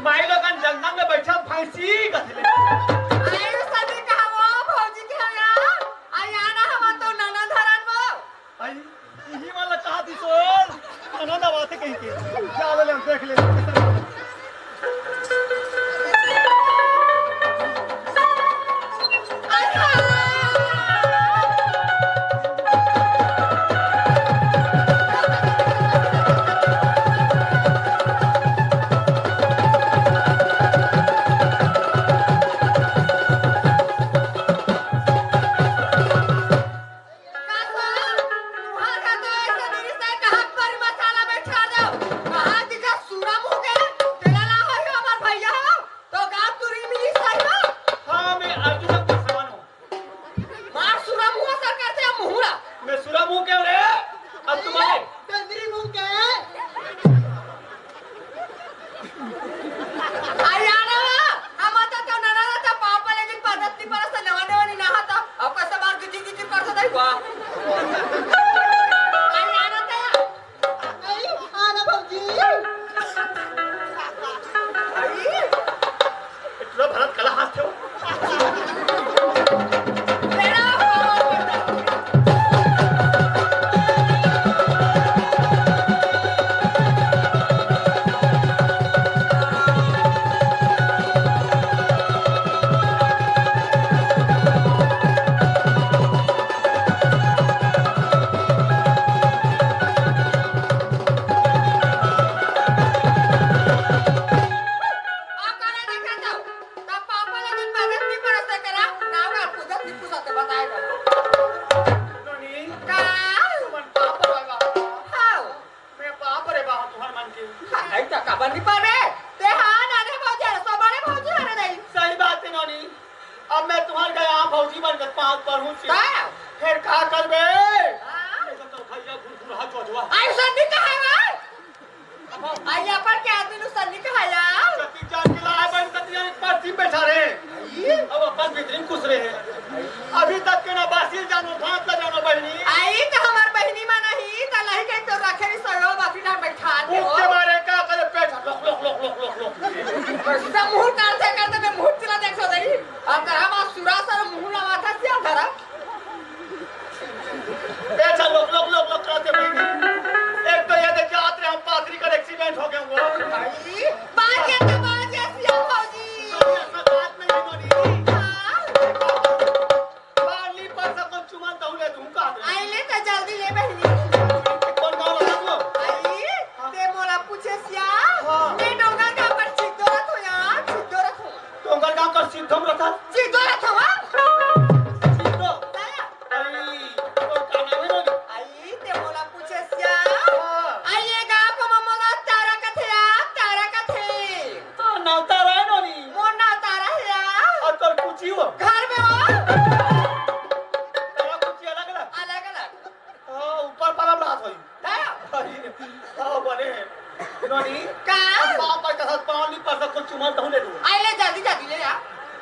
माई लोगन जंगल में बैठा भैंसी कथले। अरे सभी कहा वो भौजी के हो यार। अरे आना हम तो ननद हरन वो। आई, इही वाला कहा थी सोल। ननद आवाथे कहीं के। जा ले, ले, देख ले। का साला, तुहर घर तो ऐसा नहीं से कहाँ पर मसाला बैठा दो। कहाँ दिखा सुरम हो गए, तेरा ला हो ही हमार भैया हो, तो गाँव तुरी मिली सही हो। हाँ, मैं अर्जुन का समान हूँ। मार सुरम हुआ सर करते हैं मुहुरा। मैं सुरम हूँ क्यों रे? अब तुम्हारे बेंदरी मुंह के। अरे यार, हम आता तो नना ना था, पापा लेकिन पद्धति पर से नवा नवा नहीं नहा था। अब कैसे बार की जी जी कर सकता है? वाह। अरे यार, आता यार। आई, आना भौजी। आई। इतना भरत कला हाथ थे वो। तब पापा ला दूध पादत नहीं पड़त है करा, ना का पूजत नहीं पूजत है, बताए बा। नोनी, का? तुमन पापा ला गा। हाँ। मैं पाप रे बा तुहर मन के। हाँ, नहीं तो काबर नहीं पावे? ते हाँ, नाने भौजी हरे, सबरे भौजी हरे नहीं। सही बात है नोनी। अब मैं तुहर गया भौजी बन के पाँच पढ़ूँ छी। का? फिर का करबे? हाँ। ये तो भैया घुरघुरहा चोचवा। ऐसा नहीं कहा है। आई अपन के आदमी नु सन्नी कहा यार। सती जान के लाए बन सती जान एक पास दिन बैठा रहे। आई? अब अपन भीतरी में घुस रहे हैं। अभी तक के ना बासिल जानो, भात ला जानो बहनी। आई तो हमार बहनी माना ही, तो लही के तो रखे ही सयो बाकी ना बैठा दे भूख हो। के मारे का करे पेट लोक, लोक, लोक, लोक, लोक, लोक। बस सब मुंह करते करते मैं मुंह चिला देख सो दई। अब धरा मा सुरा सर मुंह लगा था सिया धरा। ए, चल, लोक, लोक, लोक, लोक, कराते बहनी। एक तो ये देख, जात रहे हम पादरी का एक्सीडेंट हो गया वो। भाई, बाज गया तो बाज गया, सिया भौजी। तो ये सब बात नहीं होनी। हाँ। बाली पर सब कुछ चुमन तो ले दूं का? आई ले तो जल्दी ले बहनी। कौन गाँव रहा वो? आई, ते मोला पूछे सिया। हाँ। ते डोंगर का पर छिद्दो रथ हो यार, छिद्दो रथ हो। डोंगर गाँव का सिद्धम रथा। सिद्धो रथ हो? सिद्धो। दया। अरे, तो का नाम है ना? आई, ते मोला पूछे सिया। हाँ। आई, ये गाँव को मोला तारा कथे यार, तारा कथे।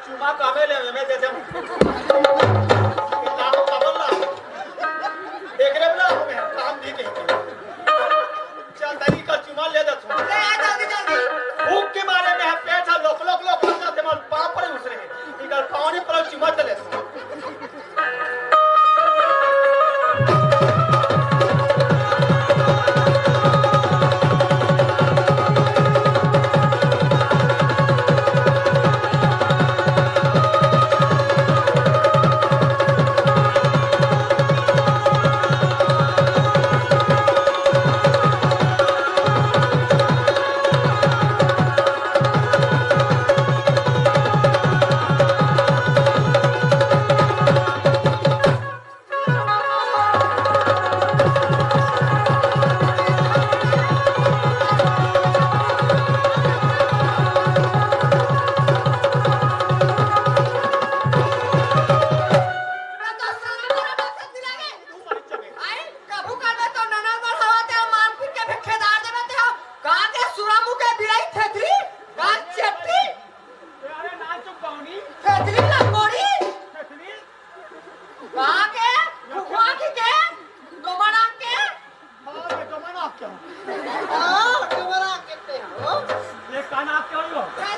चुमा कामे ले, मैं दे दे। लाओ, का बोल रहा? एकरे बोला, मैं काम भी कहीं के। चल, तनी का चुमा ले दे तू। ले आ, जल्दी, जल्दी। भूख के मारे में पेट है, लोक, लोक, लोक, लोक, ते मन पाँव पर उसरे। इधर पाँव नहीं पर चुमा चले। आई, कभू करबे तो ननद बढ़ावा ते मारपीट के भिक्षेदार देबे ते हो। का के सुरामू के बिलाई थेथरी, का चेपटी, अरे ना चुप पाऊनी। थेथरी लंगोड़ी। थेथरी। का के भुआ की के डोमड़ा के। हाँ, ये डोमड़ा के। हाँ, डोमड़ा के ते हो। ये कान आपके हो।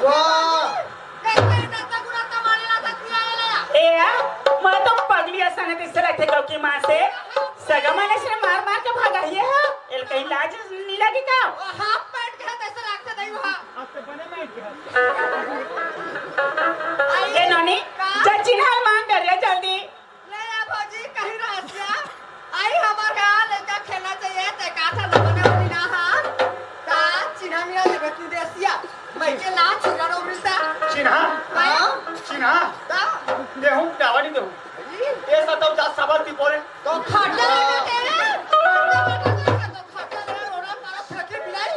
वाह। ए, मैं तो पगली असन हे, तइसे लगथे कौकी माँ से। सगा मन अइसने मार मार के भगाही हे। एला कहीं लाज नइ लगे का? हाफ पैंट के तइसे लगथे दई हा। ए नोनी, जा चिन्हा मांग कर रे जल्दी। ले आ भौजी, कहीं रहसिया। आई हमर घर लइका खेलना चाहिए, ते का था न बने वाली ना हा। का चिन्हा मिला देबे तू देसिया। मैं के ना छुरा रो मिलता। चिन्हा? हाँ? चिन्हा? दा? देहूं, डावा नहीं देहूं। ये सब तो जा सबर की बोले। तो खट ले बेटे। तो खट ले, रोड़ा मारा फेंकी बिलाई।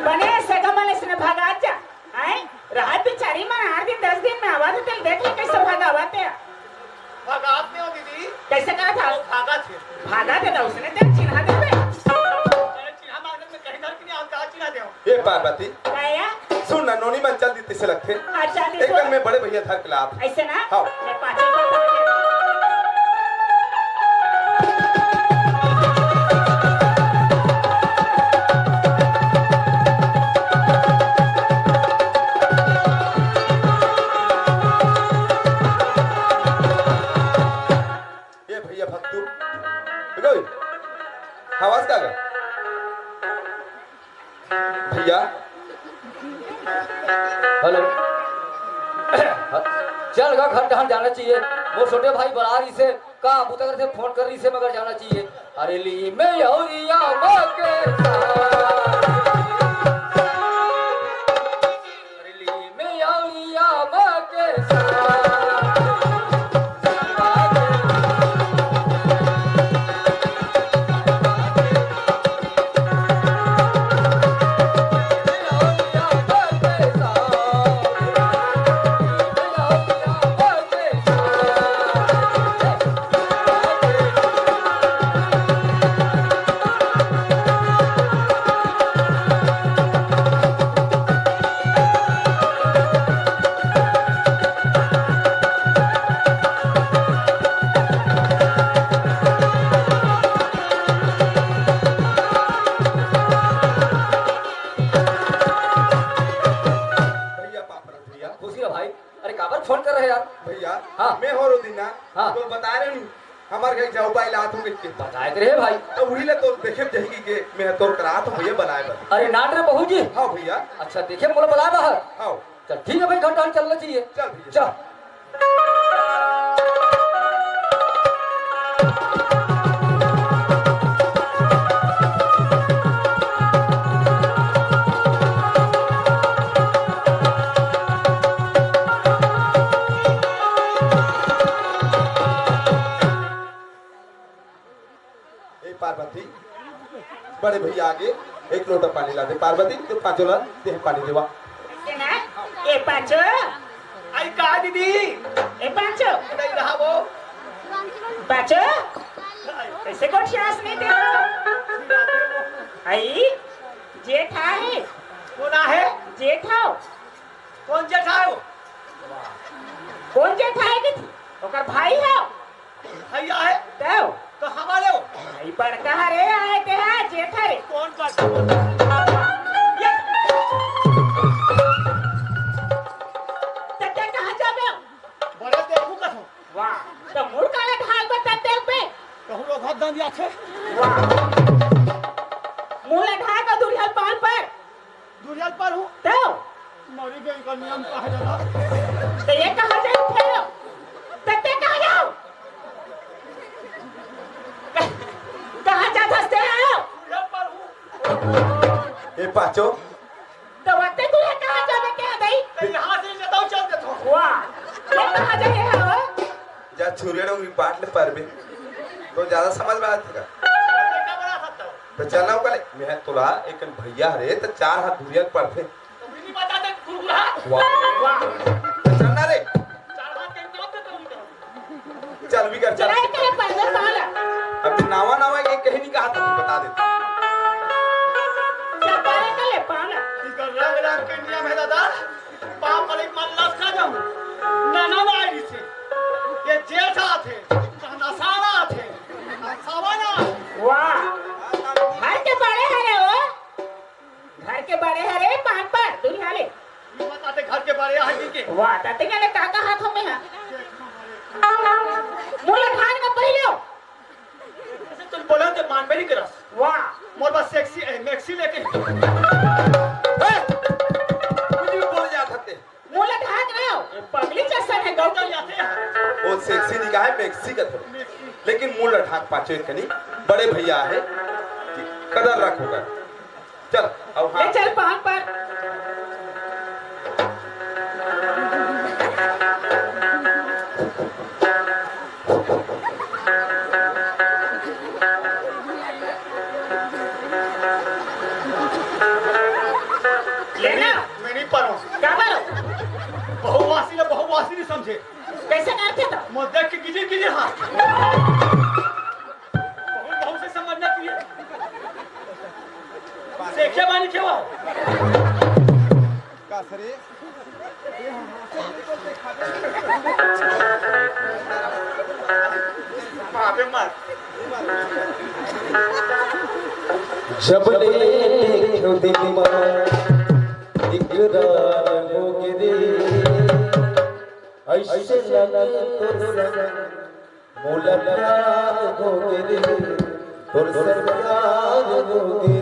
बने सगा मन अइसने भगा जा। आए, रात बिचारी मन आठ दिन, दस दिन में आवत हे, तेला देख ले कइसे भागा आवत हे। भागत नहीं हो दीदी। कइसे करत हस? भागत हे। भागत हे त अइसने तेला चिन्हा देबे। अरे चिन्हा मांगत में कहीं धर के नहीं आवत, का चिन्हा देहूं? ए पार्वती, का या? सुन ना, नोनी मन चल दी तइसे लगथे। हाँ, चल दी एक तो। कन में बड़े भैया धर के लात। अइसे ना? हाँ। मैं पाँचे बात ए भैया भक्तू, रुको, आवाज का गा? भैया, हेलो। चल गा, घर कहाँ जाना चाहिए? मोर छोटे भाई बड़ा रहिसे, का बुता करथे, फोन कर रहिसे, मगर जाना चाहिए। अरे ली में औरिया बाके साथ। अरे ली में औरिया बाके साथ। भैया, पापड़ भैया। खुशी रहो भाई। अरे, काबर फोन कर रहे यार? भैया, हाँ। मैं हो रो दिन ना, हाँ। तो बता रहे हूँ, हमारे घर जाऊ पाई लात हूँ कह के। बताए तो रहे भाई। तो वही ले तो देखे जही के मैं तोर करात हूँ भैया, बनाए बर। अरे, नाट रे बहू जी। हाँ भैया। अच्छा, देखे मोला बलाए बाहर। हाँ। चल, ठीक है भाई, घर टहल चलना चाहिए। चल भैया। चल। ए पार्वती, बड़े भैया आगे एक लोटा पानी ला दे। पार्वती, ते पांचो ला दे पानी देवा। ए ना, ए पांचो। आई का दीदी? ए पांचो। नहीं रहा वो। पांचो। कइसे गोठियास नहीं दे? आई, जेठ आहे। कोन आय हे? जेठ हव। कोन जेठ आय ओ? कोन जेठ आय कथे? ओकर भाई हव। भैया हे? तव? कहाँ वाले ओ? भाई बड़का हरे आय ते हा, जेठ हरे। कोन बड़का? ये। त तें कहाँ जाबे? बड़े देखहूँ कथों। वाह, त मुड़ काला ढाक बर तब देखबे? कहूँ लोग हाथ दान दिया छे। वाह। मुड़ ला ढाक अउ दुरिहा ल पान पर। दुरिहा ल परहूँ। तो? मरी गई का नियम का हे दादा? त ये कहाँ जाय फेर? त तें कहाँ जाव? कहाँ जाथस तें? दुरिहा ल परहूँ। ए पाचो, त वते तू ये कहाँ जाबे के दई? त यहाँ से जतऊ चल देथों। वाह, ये कहाँ जाय हे हो? जा छुरिया डोंगरी पाट ले परबे, त जादा समझ में आथे का? बेटा बड़ा सकता हो। त चलना ओकर ले, मैं तोला एक भैया हरे, त चार हाथ दुरिहा ल परथे। तो भी नहीं बताते गुरगुरा। वाह। वाह। त चलना रे। चार हाथ के नाम तो तुम करो। चल भी कर, चल। चला के पहले साला। अभी नावा नावा के कहीं नहीं कहा था, बता देता। चपारे का ले पाना। इकर रंग रंग के नियम हे दादा। पाँव परे के मन लसका जाहूँ। ननद आय रिहिसे। ये जेठ आथे। नसावा आथे। नसावा ना। वाह। घर के बड़े हरे हो। घर के बड़े हरे, पान पर, दुरिहा ले। ये बताते घर के बड़े हरे के। वाह, त तें कहे का कहा थों मैं हा? मुड़ ला ढाक ना पहिले। जैसे तुम बोले हो तो मान में नहीं करस। वाह। मोर पास सेक्सी है, मैक्सी लेके। ए! कुछ भी बोल जात हते। मुड़ ला ढाक ना, पगली जैसा है, गौतम। ओ सेक्सी नहीं कहा है, मैक्सी कथे। लेकिन मुड़ ला ढाक पाचो एक कनी, बड़े भैया हे, कदर रखो कर। चल, अब ले हाँ। चल पान पर। लेना। मैं नहीं परों। का परों? बहुवासी ला बहुवासी नहीं समझे। कइसे करथे त? मोर देख के गिजिर गिजिर हाँस। बहुत, बहुत से समझना चाहिए। सेक्या बानी खेवा। का सरे? मारे मार। जब ले देखो दिल मा इकरार हो गे रे, ऐसे लगे तो संग मोला प्यार होगे रे, तोर सरकार होगे रे।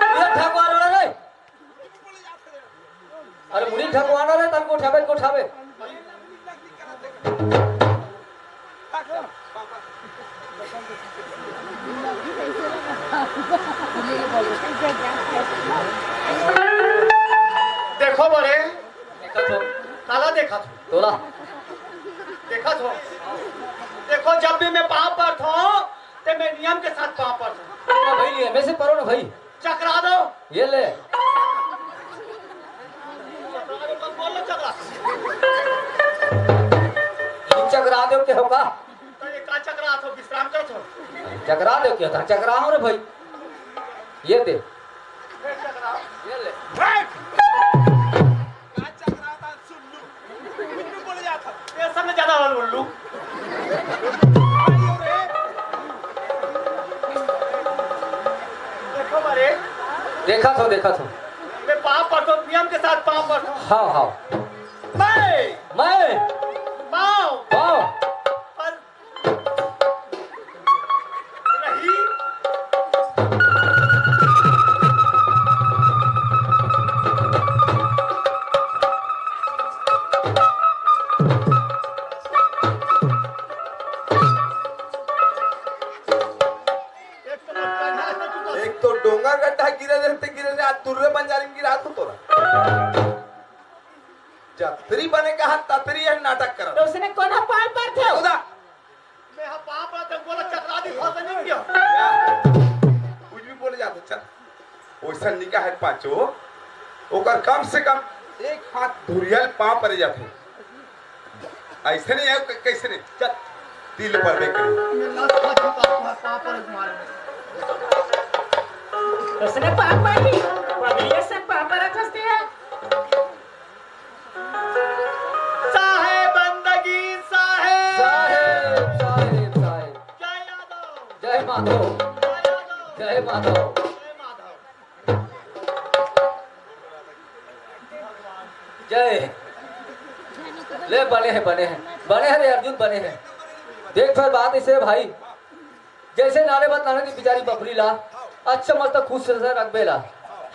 अरे ठकवाना रे, अरे मुड़ी ठकवाना रे, तन गोठाबे, गोठाबे। देखो बड़े, देखत हो। काला देखत हो? तोला। देखत हो? देखो, जब भी मैं पाँव परथों, ते मैं नियम के साथ पाँव परथों। ना भाई, नियम से परो ना भाई। चकरा दो। ये ले। बोल लो चकरा। ये चकरा दो के हो का? त ये का चकरात हो, विश्राम करत हो? चकरा दे के था, चकरा हो रे भाई। ये दे। ये ले। का चकरात आज सुन लू। उल्लू बोले जात हो। ये सब में ज्यादा वाला उल्लू। देखो मारे। देखा थो, देखा थो। मैं पाँव पड़तो, नियम के साथ पाँव पड़तो। हाँ, हाँ। मैं। मैं। पाँव। पाँव। पर रही। एक तो डोंगर गड्ढा गिरे रहते, गिरे रहते, आज तुर्रे बंजारी में गिरा तो तोरा। जतरी बने कहा ततरी है नाटक करत। तो उसने कोन ह पाँव परथे? उदा। मैं हा पाँव परत हंव, बोला चतरा दिखा तो नहीं क्या? कुछ भी बोले जाते, चल। वैसा निका है पाँचो, ओकर कम से कम एक हाथ धुरियल पाँव परे जाथे। ऐसे नहीं है, कै-, कैसे नहीं? चल, तिल पर देख। ये लात खा चुका है, पाँव पर मार। उसने पाँव परी, पगली से पाँव परत हंसती है। साहेब बंदगी साहेब। साहेब, साहेब, साहेब। जय यादव। जय माधव। जय यादव। जय माधव। जय माधव। जय। ले, बने हे, बने हे, बने हे रे अर्जुन, बने हे। देख, फेर बात अइसे हे भाई, जइसे नाले बत नाने की बिचारी बकरी ला अच्छा मस्त खुश से रखबे ला,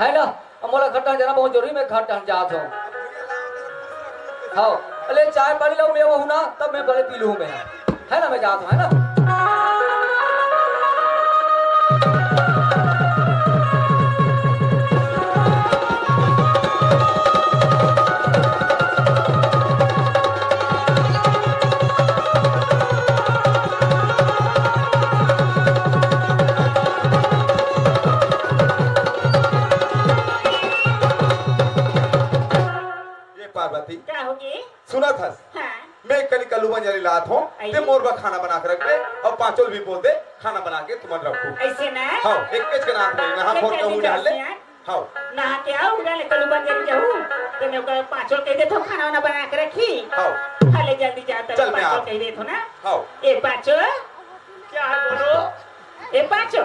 है ना? अब मोला घर टहन जाना बहुत जरूरी, मैं घर टहन जात हंव। हाँ, अले चाय पानी लाहू मैं वहू ना, तब मैं भले पी लूहू मैं, है ना? मैं जात हंव, है ना? ये पार्वती, का होगे? सुनत हस? हाँ। मैं कनी कल्लू बंजारी लात हंव, अई। ते मोर बर खाना बना के रखबे, अउ पाँचो ल भी बोल दे, खाना बना के तुमन रखहू। अइसे ना? हाँ, एक पेज के नाथ में, नहा ये खोर के कहूँ डाल ले। सियान। हाँ। नहा के आव, उड़ा ले कल्लू बंजारी जाहू, ते मैं ओकर पाँचो ल कहि देथंव, खाना वाना बना के रखही। हाँ। हाँ, ले जल्दी जा, तब चल, मैं पाँचो ल आत कहि देथंव ना। हाँ। ए पाँचो। क्या है, बोलो। ए पाँचो।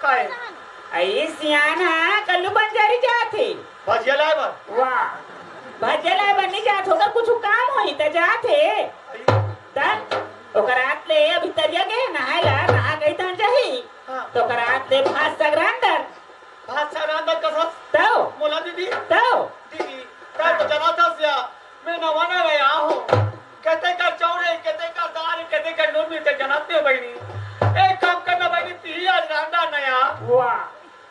काय? अई सियान हा कल्लू बंजारी जात हे। भजिया लाए बर। वाह, भजिया लाए बर नहीं जात, ओकर कुछ काम होही त जात हे। अई। त ओकर आत ले अभी तरिया गे नहाए ला, नहा गई त जाही। हाँ। त ओकर आत ले भात साग रांध डर। भात साग रांध डर कसस? तव। मोला दीदी? तव। दीदी, तव तो जनाथस या, मैं नवा नवा आया हूँ। कते कर चाउर हे, कते कर दार हे, कते कर नून मिर्चा जनात नहीं हो बहिनी। एक काम करना बहिनी, तिही आज रांध डर ना या। वाह।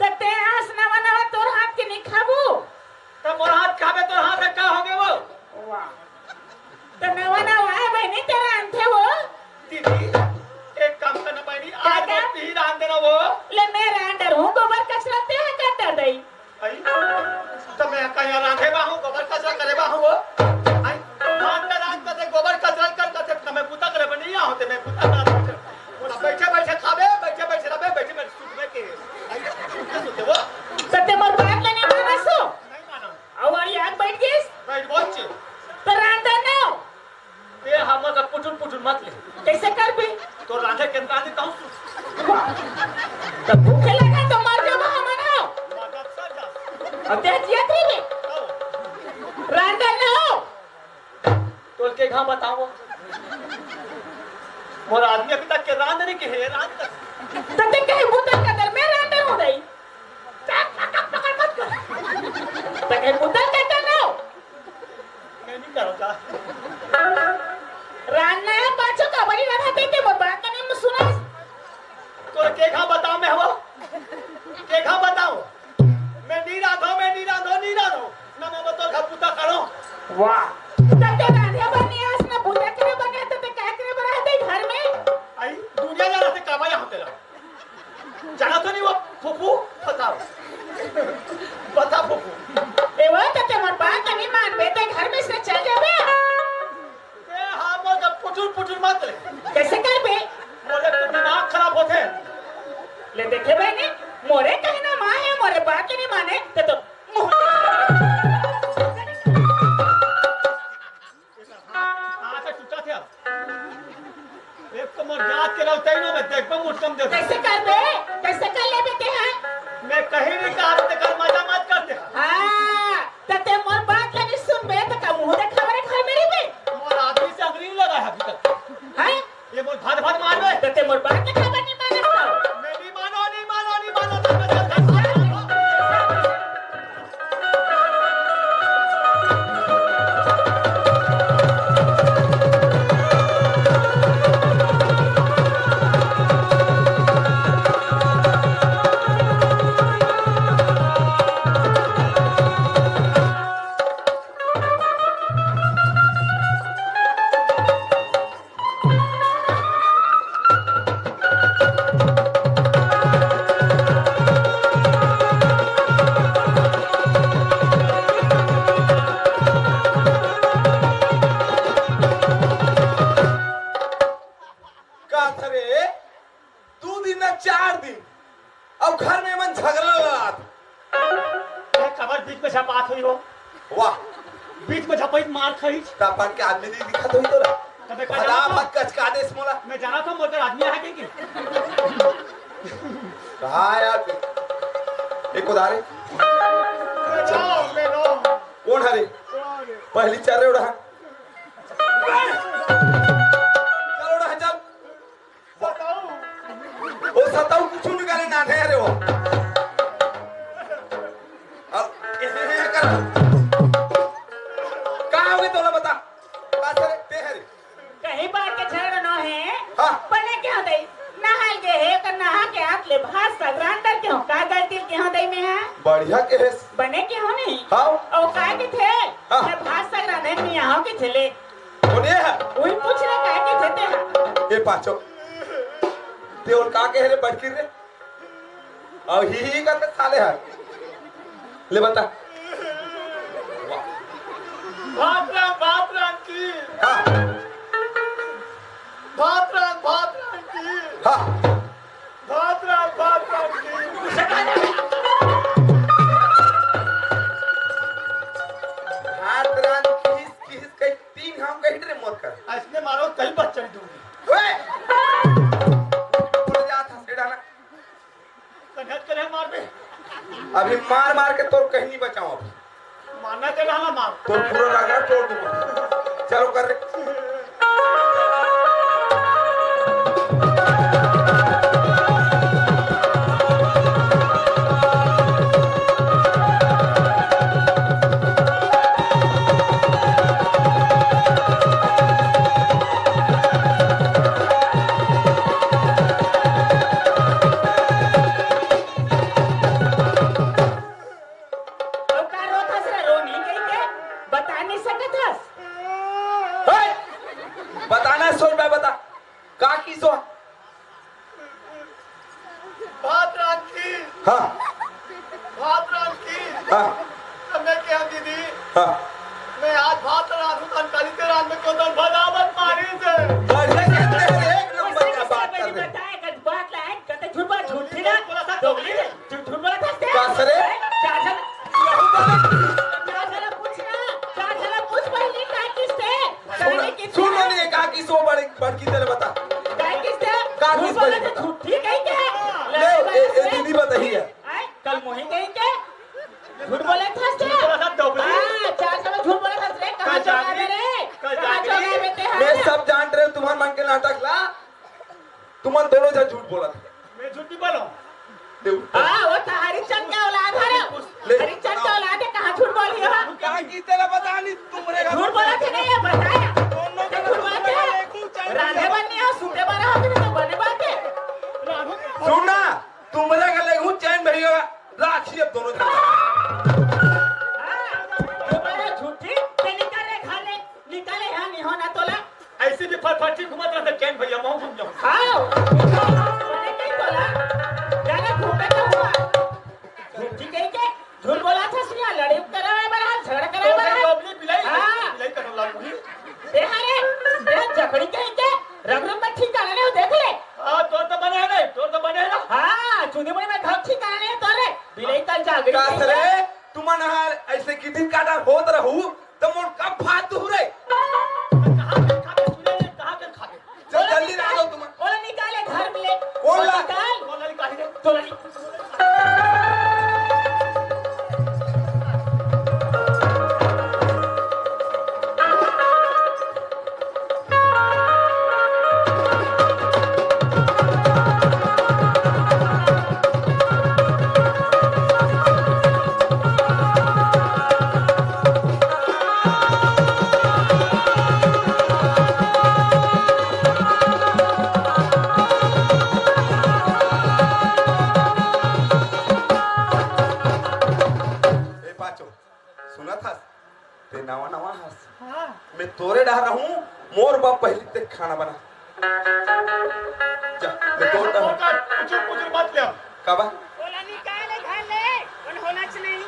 त ते आस नवा नवा तोर हाथ के नहीं खाबो? त मोर हाथ खाबे, तोर हाथ का होगे वो? वाह। त नवा नवा आय बहिनी, ते रांधथे वो? दीदी, एक काम करना बहिनी, का आज का? मैं तिही रांध देना वो। ले मैं रांध डरहूँ, गोबर कचरा ते हा कर डर दई। अई, त मैं कहीं रांधे बा हूँ, गोबर कचरा करे बा हूँ वो। अई, रांध डर, रांध डर, ते गोबर कचरा कर, कर, ते मैं बूता करे बा नहीं आया हूँ, ते मैं बूता करे बा। बोला, बैठे बैठे खाबे, बैठे बैठे रहबे, बैठे बैठे सुतबे के। अई, सुते सुते वो। त ते मोर बात ला नहीं मानस हो? नहीं माना। अउ अड़ियात बैठ गेस? बैठ बोल छे। त रांध डर ना हो। ए, हमर का पुटुर पुटुर मत ले। कइसे करबे? तोर रांधे के रांधे कहूँ सु- वाह। त भूखे लगा त मर जाबो हमन हो। मदद सर जा। अब ते जियत रहिबे। आओ। रांध डर ना हो। तोल के घा बताओ। मोर आदमी अभी तक के रांध नहीं के हे, रांध तक। त ते कहे बूता कर डर, मैं रांध डरहूँ नहीं। चार पकड़ पकड़ मत कर। त कहे बूता कर डर ना हो। मैं नहीं करूँगा। रांधना हे पाँचो, काबर नहीं रांधथे ते, मोर बात नहीं सुनस। तोर के घा बताओ मैं हवो? के घा बताओ? मैं नहीं रांधो, मैं नहीं रांधो, नहीं रांधो। ना मैं बतौर घर बूता करो। वाह। तब तो रांधे बर नहीं आस, ना बूता करे बर नहीं, तब तो काय करे बर आते घर में? आई, दुनिया जाना से काबा यहाँ तेरा। जाना तो नहीं वो फूफू? बताओ। बता फूफू। ए वो, त ते मोर बात नहीं मानबे, ते घर में से चल जाबे। ए, हाँ, मोर का पुटुर पुटुर मत ले। कइसे करबे? मोरे तो दिमाग खराब होथे। ले देखे बहिनी, मोरे कहना माँ हे, मोरे बात नहीं माने, ते तो मुँह हाथ, हाथ टूटा थे अब। एक तो मोर जात के रहते ही ना, मैं देख पर मुटकम दे। कइसे करबे? कइसे कर लेबे ते हैं? मैं कहीं नहीं कहा, ते कर मजा मत करते। हाँ, त ते मोर बात ला नहीं सुनबे, त का मुँह देखावे घर में रहिबे? मोर आदमी से अंगरी लगा है अभी तक। हैं? ये मोर भाद भाद मारबे। त ते मोर बात ला काबर नहीं मानस तो? मैं नहीं मानो, नहीं मानो, नहीं मानो, तो मैं घर से बीच में झपई मार खाई। त अपन के आदमी नहीं दिखत होई तोला? तबे का भला जाना था? मत कचका देस मोला। मैं जाना था, मगर आदमी आ गए कि? कहा यार? एक उधारे। ले लो, ले लो। कौन हरे? कौन है? पहली चार रे उड़ा। चल उड़ा, चल। सताऊ। ओ सताऊ कुछ निकाले ना थे रे वो। अब ए, ए, ए, कर। का होगे तोला बता? का सरे ते हरे? कहीं बार के झगड़ा न हे। हाँ। बने के हो दई? नहाय गे हे, ओकर नहा के आत ले भात साग रांधर के हो, का गलती के हो दई में हा? बढ़िया के हे। बने के हो नहीं? हाँ। ओ काय के थे? हाँ। मैं भात साग रांधे नहीं आओ के थे ले। कोन ये हे? वही पूछ रहा काय के थे ते हा? ए पाछो। ते और का कहे रे बड़की रे? अउ ही ही करते साले हर। ले बता। भात रांध, भात रांध की। हाँ। भात रांध, भात रांध की। हाँ। भात रांध, भात रांध की। भात रांध किहिस, किहिस कही तीन घाव कही रे मोर कर। अइसने मारो कहीं बच्चा नहीं दूंगी। ओए! उड़ जा था सेड़ा ना। कन्हत करे मार बे। अभी मार मार के तोर कहीं नहीं बचाऊं अभी। मारना के रहला मार। तोर पूरा रगड़ा तोड़ दूंगा। चलो कर रे। अउ का रोत हस रे, रो नहीं कही के? बता नहीं सकत हस? हे! बताना सोच मैं बता। का की सो? भात रांध की। हाँ। भात रांध की। हाँ। तो मैं क्या दीदी? हाँ। मैं आज भात रांधू तन काली के रांध में क्यों तन भदावत मारी से? बढ़िया कहते हैं, एक नंबर का बात कर रहे। बताए, कत बात लाए, कते झूठ बात, झूठी ना। थोड़ा सा दोगली दे। झूठ, झूठ बोलत हस ते? का सरे? चार झन, चार झन पूछ ना, चार झन पूछ पहली काय किस ते? सुन, सुन रे, का किस वो बड़े, बड़की तेरे बता। काय किस ते? का किस बोलत बड़े? झूठी कही के? ले, ए, ए, दीदी बताही है। आय, कल मोही कही के? झूठ बोलत हस ते? झूठ बोलत हस, दोगली। हाँ, चार झन झूठ बोलत हस रे, कहाँ चोरा रे? कहाँ चोरा रे ते? मैं सब जान रहे तुम्हार मन के नाटक ला। तुमन दोनों झन झूठ बोलत हे। मैं झूठ नहीं बोला हूँ। दे उत्तर। हाँ, वो तो हरिचंद का औलाद है ना। ले। हरिचंद का औलाद है, कहाँ झूठ बोली हो? का की तेरा बता नहीं, तुमरे का झूठ बोला थे नहीं, ये बताया। दोनों का झूठ बोला थे। राधे बननी हो, सूते बारह हो, तो बने बात है। सुन ना, तुमरे का लेगू चैन भैया, राखी अब दोनों झन। हाँ, तुम्हारे झूठी, ते निकाले खा ले, निकाले यहाँ नहीं होना तोला। ऐसे भी फटफटी घूमत रहते चैन भैया, महू घूम जाऊँ। आओ, बने कहीं तोला, जाने घूमे तो हुआ। झूठी कही के, झूठ बोला था सिया, लड़ाई करावे बड़ा, झगड़ा करावे तो बड़ा। दोगली बिलाई, हाँ। बिलाई करम लागू ही। ए हरे, ए जकड़ी कही के, रग रूप में ठिकाना नहीं, देख ले। हाँ, तोर तो बने है नहीं, तोर तो बने है ना। हाँ, चुनी मुड़ी में घर ठिकाना नहीं तोरे। बिलाई कल जागड़ी का कही के। सरे, तुमन हर ऐसे गिद्धी काटा होत रहू, त मोर कब फात दुहू रे? कहाँ के खाबे सुने रे, कहाँ के खाबे? जल-, जल्दी ला दो तुम। ओला निकाले घर में ले। कौन ला? निकाल। कौन ला निकाली रे? तो ला निकाल। ए पाचो, सुनत हस? ते नवा नवा हस। हाँ। मैं तोरे डहर रहूं, मोर बाप पहली ते खाना बना। जा, मैं तोर डहर। ओकर कुचुर कुचुर मत ले। काबा? ओला निकाल घर ले, ओन होना च नहीं।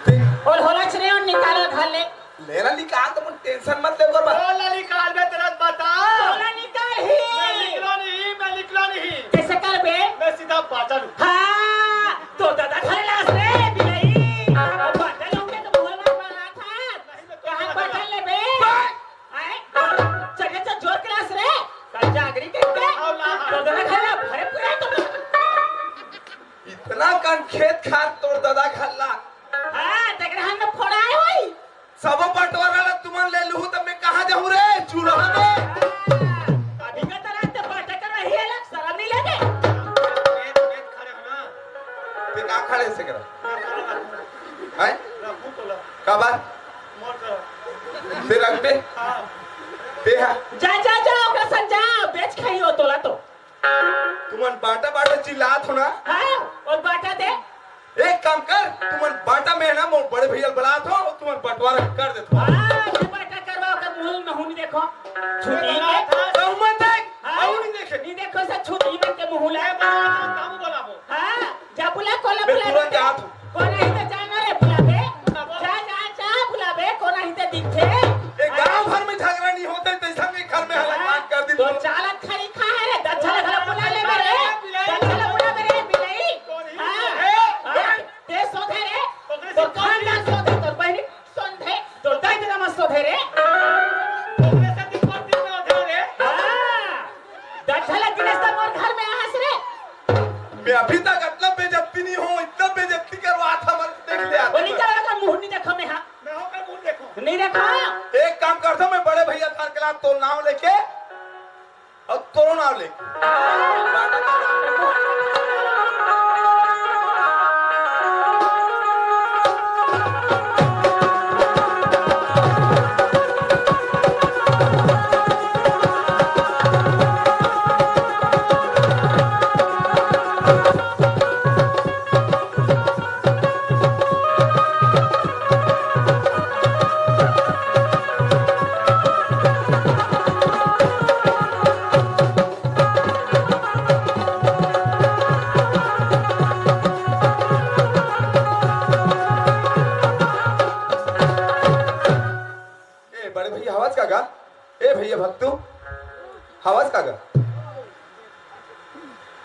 ते ओल होना च नहीं, ओन निकाल घर ले। लेला निकाल तो मन टेंशन मत ले ओकर बात। ओला निकाल बे तेरा बता। ओला निकाल ही। मैं निकलो नहीं, मैं निकलो नहीं। कैसे कर बे? मैं सीधा बाजा लूं। हाँ, तो दादा घर लास रे, बिलाई। अब बाजा लूं के तो बोल मत मारा था। सबो बंटवारा ला तुमन ले लुहू, त मैं कहाँ जाहूँ रे? चूल्हा में। अभी का तरह ते बांटा कर रही है, लग शर्म नहीं लगे? मैं, मैं खड़े हो ना, ते का खड़े से करा? हैं? रखू तो ला। का बात? मोर करा। ते रख बे। हाँ। ते हा। जा, जा, जा, ओकरा संग जा, बेच खाई हो तोला तो। तुमन बांटा बांटा चिल्लात हो ना? हाँ, और बांटा दे। एक काम कर, तुमन बांटा में ना मोर बड़े भैया ल बलात हो, तुमन बंटवारा कर देत हो। हाँ, ये बांटा करवा ओकर मुंह नहुनी देखो। छुटी के। कहूँ मत देख, हाँ, कहूँ नहीं देखे। नहीं देखो से छुटी मन के मुंह ला। मैं बलात हो, तब बलाबो। हाँ, जा बुला, कोला मैं बुला तुरंत दे। जात हूँ। कोन ही ते जाना रे बुलाबे। जा, जा, जा बुलाबे, कोन ही ते दिखे। ए, गांव भर में झगड़ा नहीं होते, तैसा के घर में हला हाँ, कांड कर दी तो तुमन। चालत खड़ी खा है रे, दच्छा लगा बुला ले रे। दच्छा लगा बुला ले रे, बिलाई। हाँ, हाँ, ते सोधे रे। तो खानदान सोधे, तो बहनी सोधे, तो दाई दादा मत सोधे रे। हाँ, दच्छा लगा दिनेश तो मोर घर में आहस रे। मैं अभी तक इतना बेइज्जती नहीं हूँ, इतना बेइज्जती करवा था, मत देख ले वो आदमी। नहीं करेगा, मुंह नहीं देखो मैं, हाँ। मैं होकर मुंह देखो। नहीं देखो। एक काम करता हूँ, मैं बड़े भैया थार के ला तो नाम लेके और तोरो नाम लेके। ए, बड़े भैया, हवस का गा? ए, भैया भक्तू, हवस का गा?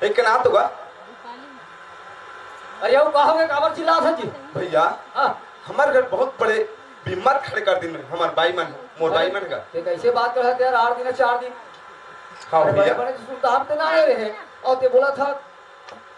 एक के नाम तो गा? अरे, अउ का होगे, काबर चिल्लात हस जी? भैया, हाँ। हमर घर बहुत बड़े बिम्मत खड़े कर दिन, हमर बाई मन, मोर बाई मन का। ते कैसे बात करत यार, आठ दिन, चार दिन? हाँ अरे, भैया। बड़े, बड़े सुनता हम ते ना रहे, और ते बोला था,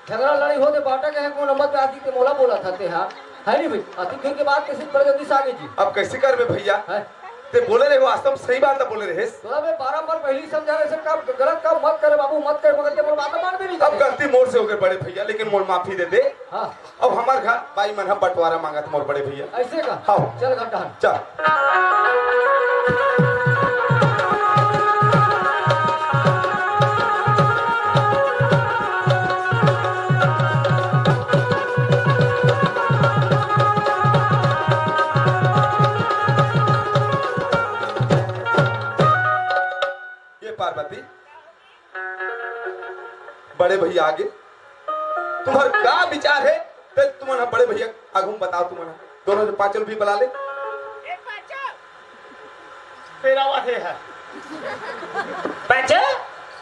झगड़ा लड़ाई होते बांटा के है, कौन नंबर पे आती ते मोला बोला था ते, हाँ? है नहीं भाई? अति फिर के बाद कैसे बड़े जल्दी से आगे जी? अब कैसे करबे भैया? हैं? ते बोले रहे, वास्तव में सही बात बोले रहे। तोला मैं बारंबार पहले ही समझा रहे, सब काम गलत काम मत करे बाबू, मत करे, मगर ते मोर बात मान भी नहीं अब करे। गलती मोर से हो गई बड़े भैया, लेकिन मोर माफी दे दे। हाँ। अब हमार घर बाई मन हम बंटवारा मांगत मोर बड़े भैया। ऐसे का? हाँ। चल घंटा। चल। ये पार्वती, बड़े भैया आगे, तुम्हार का विचार है? ते तुमन बड़े भैया आगू में बताओ, तुमन दोनों जो पांचल भी बुला ले। ए पांचल। तेरा वाहे है। पांचल?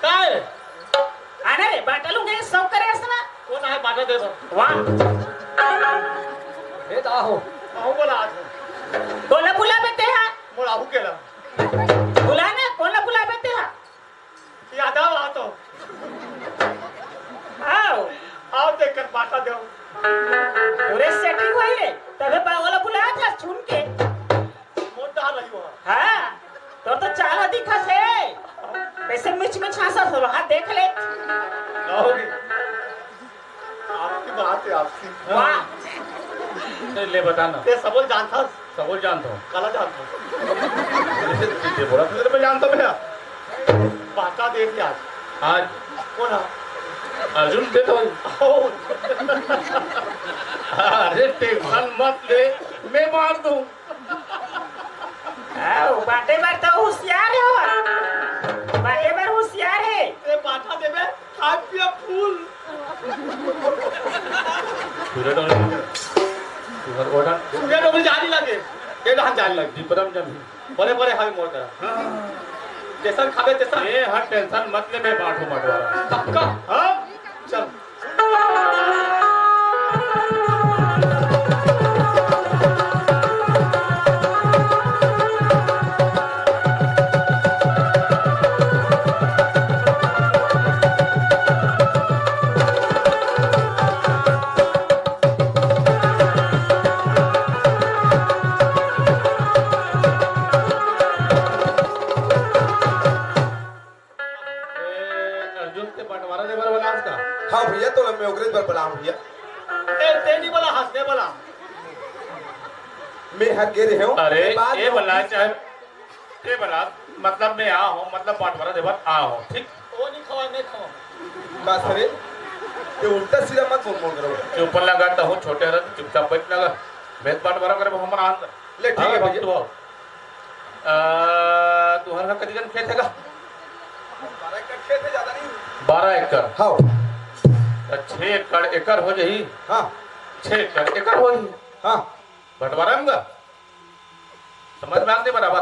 काय? आने रे, बांटा लूंगे, सब करे असना। कौन है बांटा दे दो? वाह। हे दा हो। कहूँ बोला आज। बोला बुला बेटे हा। मोर आहू के ला। बुला ना, कोन ला बुलाबे तेहा? यादव आ तो। आओ। आओ, देखकर बांटा देव। तोरे सेटिंग होई रे, तभे बा-, ओला बुलाया था सुन के। मोटा रही हो। हाँ, तोर तो चाला दिखत हे। कैसे मिच मिच हाँसत हो, हाथ देख ले। आओगे। आपकी बात है, आपसी। वाह। ले, ले बता ना। ते सबोल जानथस? सबोल जानथों। काला जानथस? ये बोला था, तेरे पे जानता मैं। बांटा दे दिया आज। आज? कौन है? अर्जुन दे दो। ओ। अरे, टेंशन मत ले, मैं मार दूं। हाँ, बांटे बर तो होशियार हो। बांटे बर होशियार हे। ए, बांटा देबे, खाए पिए फूल। सूर्य डोले, सूर्य ओढ़ा। सूर्य डोले जाने लगे। ये डहान जाने लगे। विक्रम जन ही। बड़े बड़े हावे मोर करा। हाँ। जैसन खाबे तैसन। ए, हर टेंशन मत ले, मैं बांटू बंटवारा। पक्का? हाँ? चल। मैं हर गे रहे हूँ। अरे, बाद ए में बला, चाहे, ए बला, मतलब मैं आ हूँ, मतलब बंटवारा देबर आ हूँ, ठीक? ओ नहीं खवा, नहीं खवा। बस रे, ये उल्टा सीधा मत बोल, बोल करो। चुप लगा तो हूँ, छोटे हरन, चुपचाप बैठ लगा। मैं बंटवारा करे, हमर आंद। ले, ठीक है हाँ, भैया। तू आओ। आ, तुहर घर कति कन खेत हे का? बारह एकड़ खेत हे, ज्यादा नहीं। बारह एकड़? हाँ। त छह एकड़, एकड़ हो जाही। हाँ। छह एकड़, एकड़ होही। हाँ। बंटवारा में का? समझ में आते बराबर?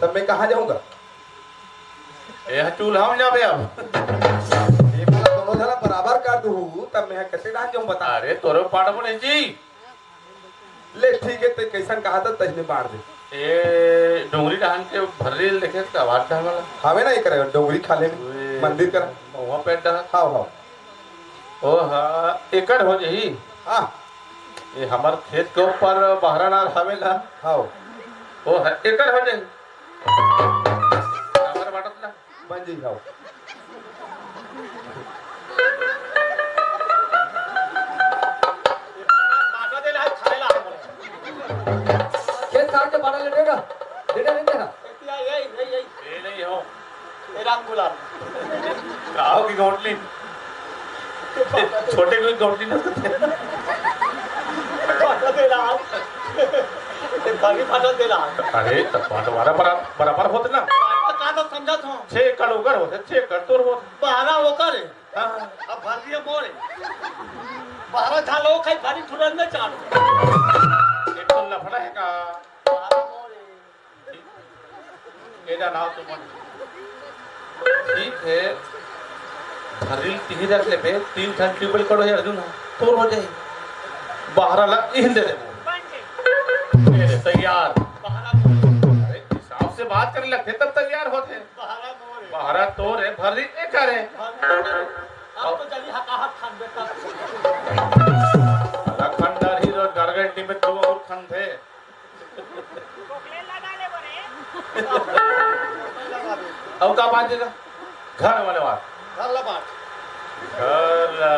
तब मैं कहाँ जाऊँगा? ए, चूल्हा में जाबे अब। ये वाला दोनों झला बराबर कर दूँ, तब मैं कैसे डाल जाऊँ बता? अरे, तोरो पाड़ बने जी। ले ठीक हे, ते कइसन कहा था तइसने बांट दे। ए, डोंगरी डहान के भर्री ल देखे त आवाज डहान वाला। हवे ना एकर डोंगरी खाले में, ओए, मंदिर करा। वहाँ पे डहान। हाव, हाव। ओ हा, एकड़ हो जाही। हाँ। ए, हमर खेत के ऊपर बहरा नार हवे ना। हाव। ओ हा, एकड़ हो जाही। हमर बाटत ना। बन जाई, हाव। बांटा दे ला, खाए ला हमन। खेत खार के बांटा ले देगा, देगा नहीं देगा? ए, ए, ए, ए। ए नहीं हो। ए राम गुलाम। आओ की गौंटली। छोटे कोई गौंटली ना। बांटा दे ला। ए, खाली बांटा दे ला। अरे, तब बांटवारा बरा-, बराबर होत ना। बांटा का तो समझत हो। छह एकड़ ओकर होत, छह एकड़ तोर होत। बारह ओकर हे। हाँ। अब भर्री मोर हे। बारह झन लोग खाई, भर्री ठुरन में चार। एक तो लफड़ा हे का? बारह मोर हे। ए दा नाव तो मन। ठीक हे। भर्री तिही रख लेबे, तीन ठन ट्यूबवेल करो हे अर्जुन, तोर हो जाही। बारह ला इहिन दे देबो। ए दे, तैयार। बारह मोर हे। अरे, हिसाब से बात करे लगथे तब तैयार होथे। बारह मोर हे। बारह तोर हे, भर्री एकर हे। भर्री एकर हे। अब तो जल्दी हकाहक खान बेटा। लखन डर ही रोजगार गारंटी में दो और खान थे। अब का बांटेगा? घर वाले बात। घर ला बांट। घर ला,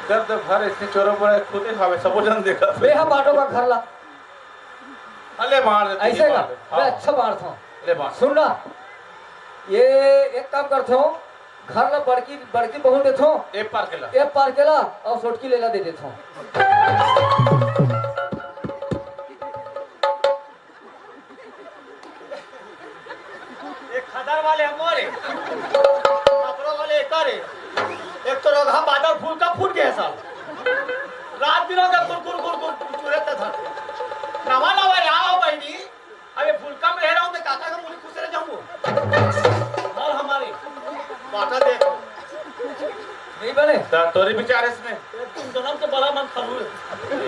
घर तो घर ऐसे चोरों पर खुद ही खावे, सबो जन देखा। मैं हा बांटो का घर ला। अले मार दे, ऐसे का? मार दे। मैं हाँ। अच्छा मारथों। ले मार। सुन ना, ये एक काम करथों, घर ला बड़की, बड़की बहू देथों। ए पार के ला। ए पार के ला, अउ सोटकी लेला दे देथों। एक खदर वाले हम मोरे, खपरा वाले एकर हे। एक तो रोगहा बादर फूल का फूट गया साहब। रात दिन होगा कुर कुर कुर कुर कुर चुरे तथा। नवा नवा यहाँ हो बहनी, अबे फूल कम रह रहा हूँ मैं काका का मुड़ी खुश रह जाऊँ। और हमारे बाटा देखो। नहीं बने। त-, तोरे विचार हे इसमें? तुम जन्म से बड़ा मन खलू है।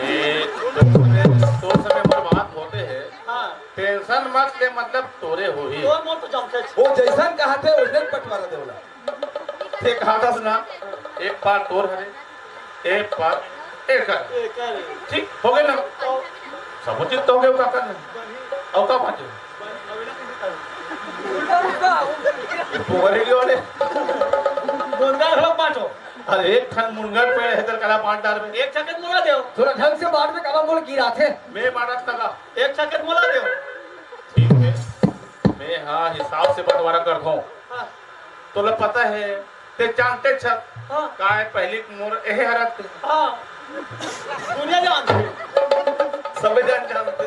ए, तो समय, तो समय पर बात होते हैं। हाँ। टेंशन मत ले, मतलब तोरे होही। तोर मोर तो जमते छे। वो जैसन कहा थे, वैसन पटवारा देवला। ते कहा था सुना, एक पार तोर हरे, एक पार एकर। एकर। ठीक, हो गए ना? तो समुचित तो हो गए, का करना? अउ का बांचे? पोगरी के वाले। मुनगा घलो बांटो। अरे, एक ठन मुनगा पेड़ हे, तेला काला बांट डारबे। एक चकत मोला देव। थोड़ा ढंग से बांटबे, काला मोला गिराथे। मैं बांटत लगा। एक चकत मोला देव। ठीक है, मैं हाँ हिसाब से बंटवारा करत हूँ। हाँ। तोला पता है, ते जानते छस, हाँ। काय पहली मोर एहे हरत। हाँ। दुनिया जानते। सबे जान जानते।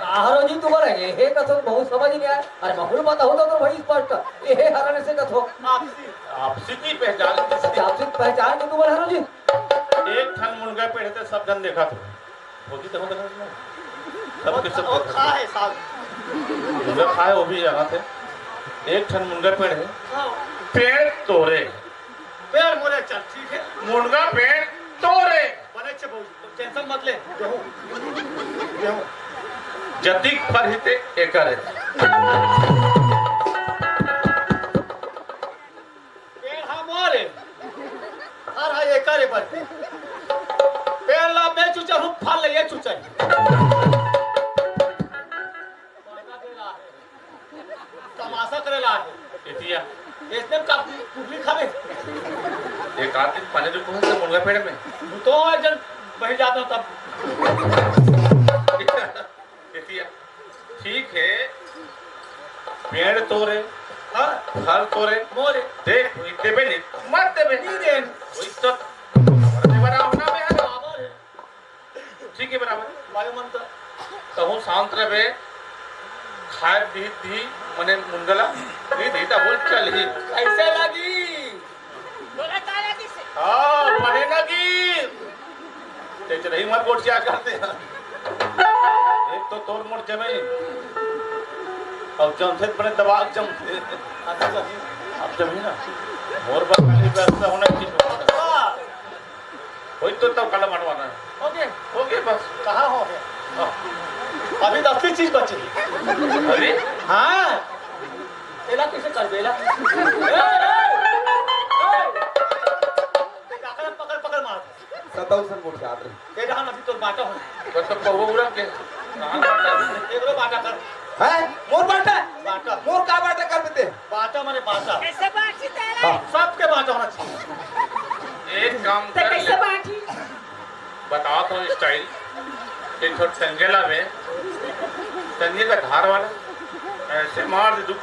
आहरो जी तुम्हारा एहे कथो बहुत समझ नहीं आया। अरे माहौल पता होता तो भाई स्पष्ट एहे हरन से कथो। आपसी। आपसी की पहचान। अच्छा, आपसी पहचान के तुम्हारा हरो जी। एक ठन मुनगा पेड़ हे ते सब जन देखा तो। होती तो हम बता देना। सब वो, के सब वो देखा। खा है साहब। मुनगा खा है, वो भी जाना थे। एक ठन मुनगा पेड़ है। हाँ। पेड़ तोरे। पेड़ मोरे, चल, ठीक है। मुनगा पेड़ तोरे। बने अच्छे बहुत, टेंशन मत ले। गेहूं। गेहूं। जतिक फर हिते एकर है। पेड़ हा मोरे, फर हा एकर बरती। पेड़ ला मैं चुचर हूँ, फल ले ये चुचर। तमाशा करे ला है। एतिया। इसने का कुकली खावे। एक आदमी पानी रुको है मुनगा पेड़ में। तो एक जन बह जाता हूँ तब। एतिया, ठीक हे, पेड़ तोरे, हाँ, फल तोरे, मोरे। देख, देबे नहीं, मत देबे। नहीं देन। वही तो, बराबर होना में है। बराबर है। ठीक है, बराबर। मालूम मन तो। कहूँ शांत रहबे, खाए दी, दी, मने मुंगला, दी, दी, ता बोल चल ही। कैसे लगी? बोला का लगी से? हाँ, बने लगी। ते चरही मत गोठिया करते हैं। एक तो तोर मोर जमे नहीं। अब जमथे तो बने दबा के जमथे। अब जमी ना। मोर बस खाली व्यवस्था होना चाहिए। कोई तो तब कलम हटवाना है। ओके। ओके, बस। कहाँ हो गया? हाँ। अभी तो असली चीज बची। अभी? हाँ। एला कैसे कर देला? ए, ए, ए। पकड़, पकड़, पकड़ मार। सताऊ सन गोठियात रही। ए, रहा ना, अभी तोर बाटा हो। बस तो पहुआ उड़ा के। कहाँ बाटा? एकरो बाटा कर। हैं? मोर बाटा? बाटा। मोर का बाटा कर देते? बाटा माने बाटा। कैसे बाटी तेरा? हाँ। सबके बाटा होना चाहिए। एक काम ते कर कैसे ले। बाटी? बताओ तो स्टाइल। एक ठो टंगेला में, टंगे का धार वाला, ऐसे मार दे, दुख।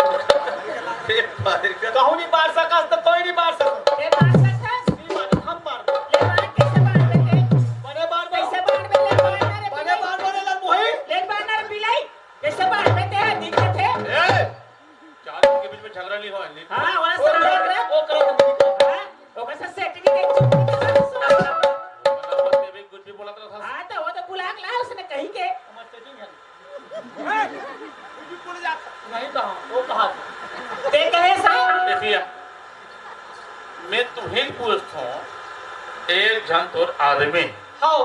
एक बार का कहूँ नहीं बार सकस तो कोई नहीं बार सकस। ये बार सकस? नहीं बार, हम बार। ले बार, कैसे बार बेटे? बने बार दो। कैसे बार बेटे? ले बार ना रे बने बिलाई। बार, बने लंबोही। ले बार ना रे बिलाई। कैसे बार बेटे है, दिक्कत है? ए! चार दिन के बीच में झगड़ा नहीं हुआ, नहीं। हाँ, वहाँ सब देख रहे हैं। वो करो, वो करो। हाँ, ओकर से सेटिंग के चुप के साथ सुनो। मतलब, वो भी कुछ भी बोला था। हाँ, तो वो तो बुला के लाया उसने कहीं के। हमारे सेटिंग है। हैं? कुछ भी बोल जाता। नहीं कहा, वो कहा था। ते कहे से? देखिए, मैं तुम्हें पूछता हूँ, एक झन तोर आदमी। हाँ।